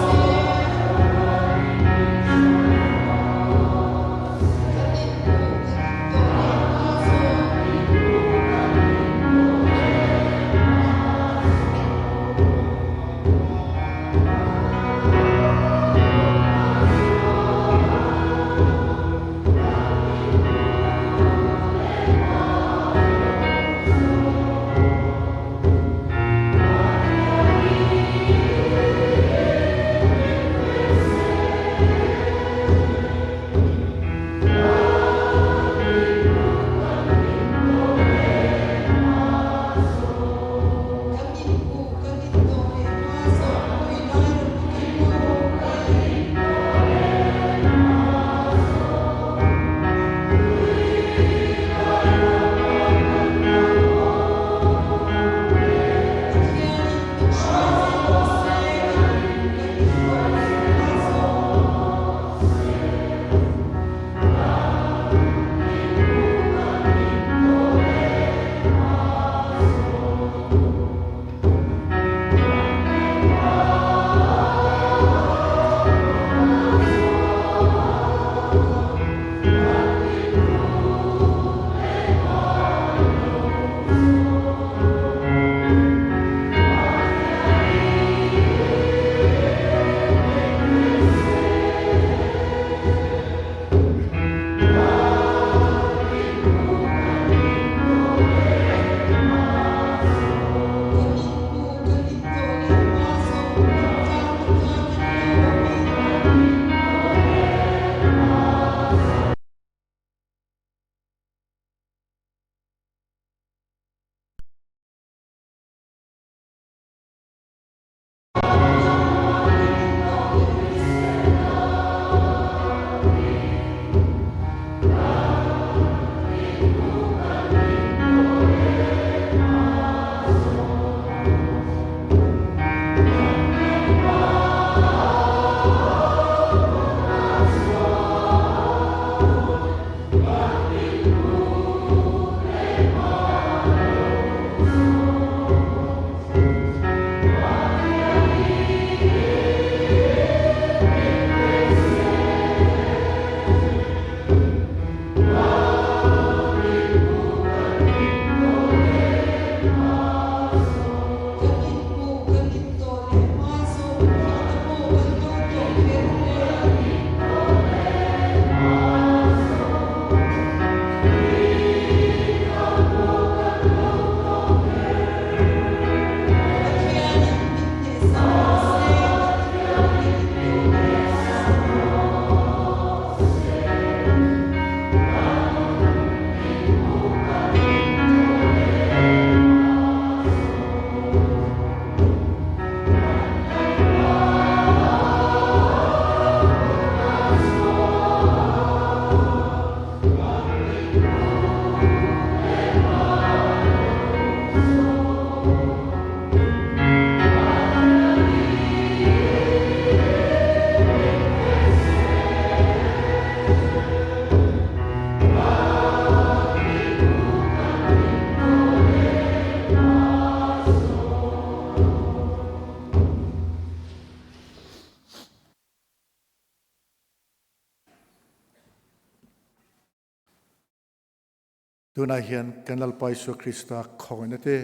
Tunah hian kan Lalpa Isua Krista khawngaihna te,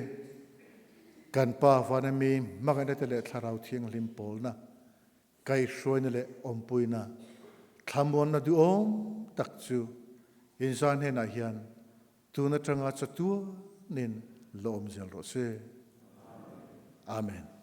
kan Pa vana mi hmangaihna te leh Thlarau Thianghlim pawlna, kaihhruaina leh awmpuina, thlamuanna duhawm tak chu inzan hnenah hian tun atanga chatuanin la awm zel rawh se. Amen.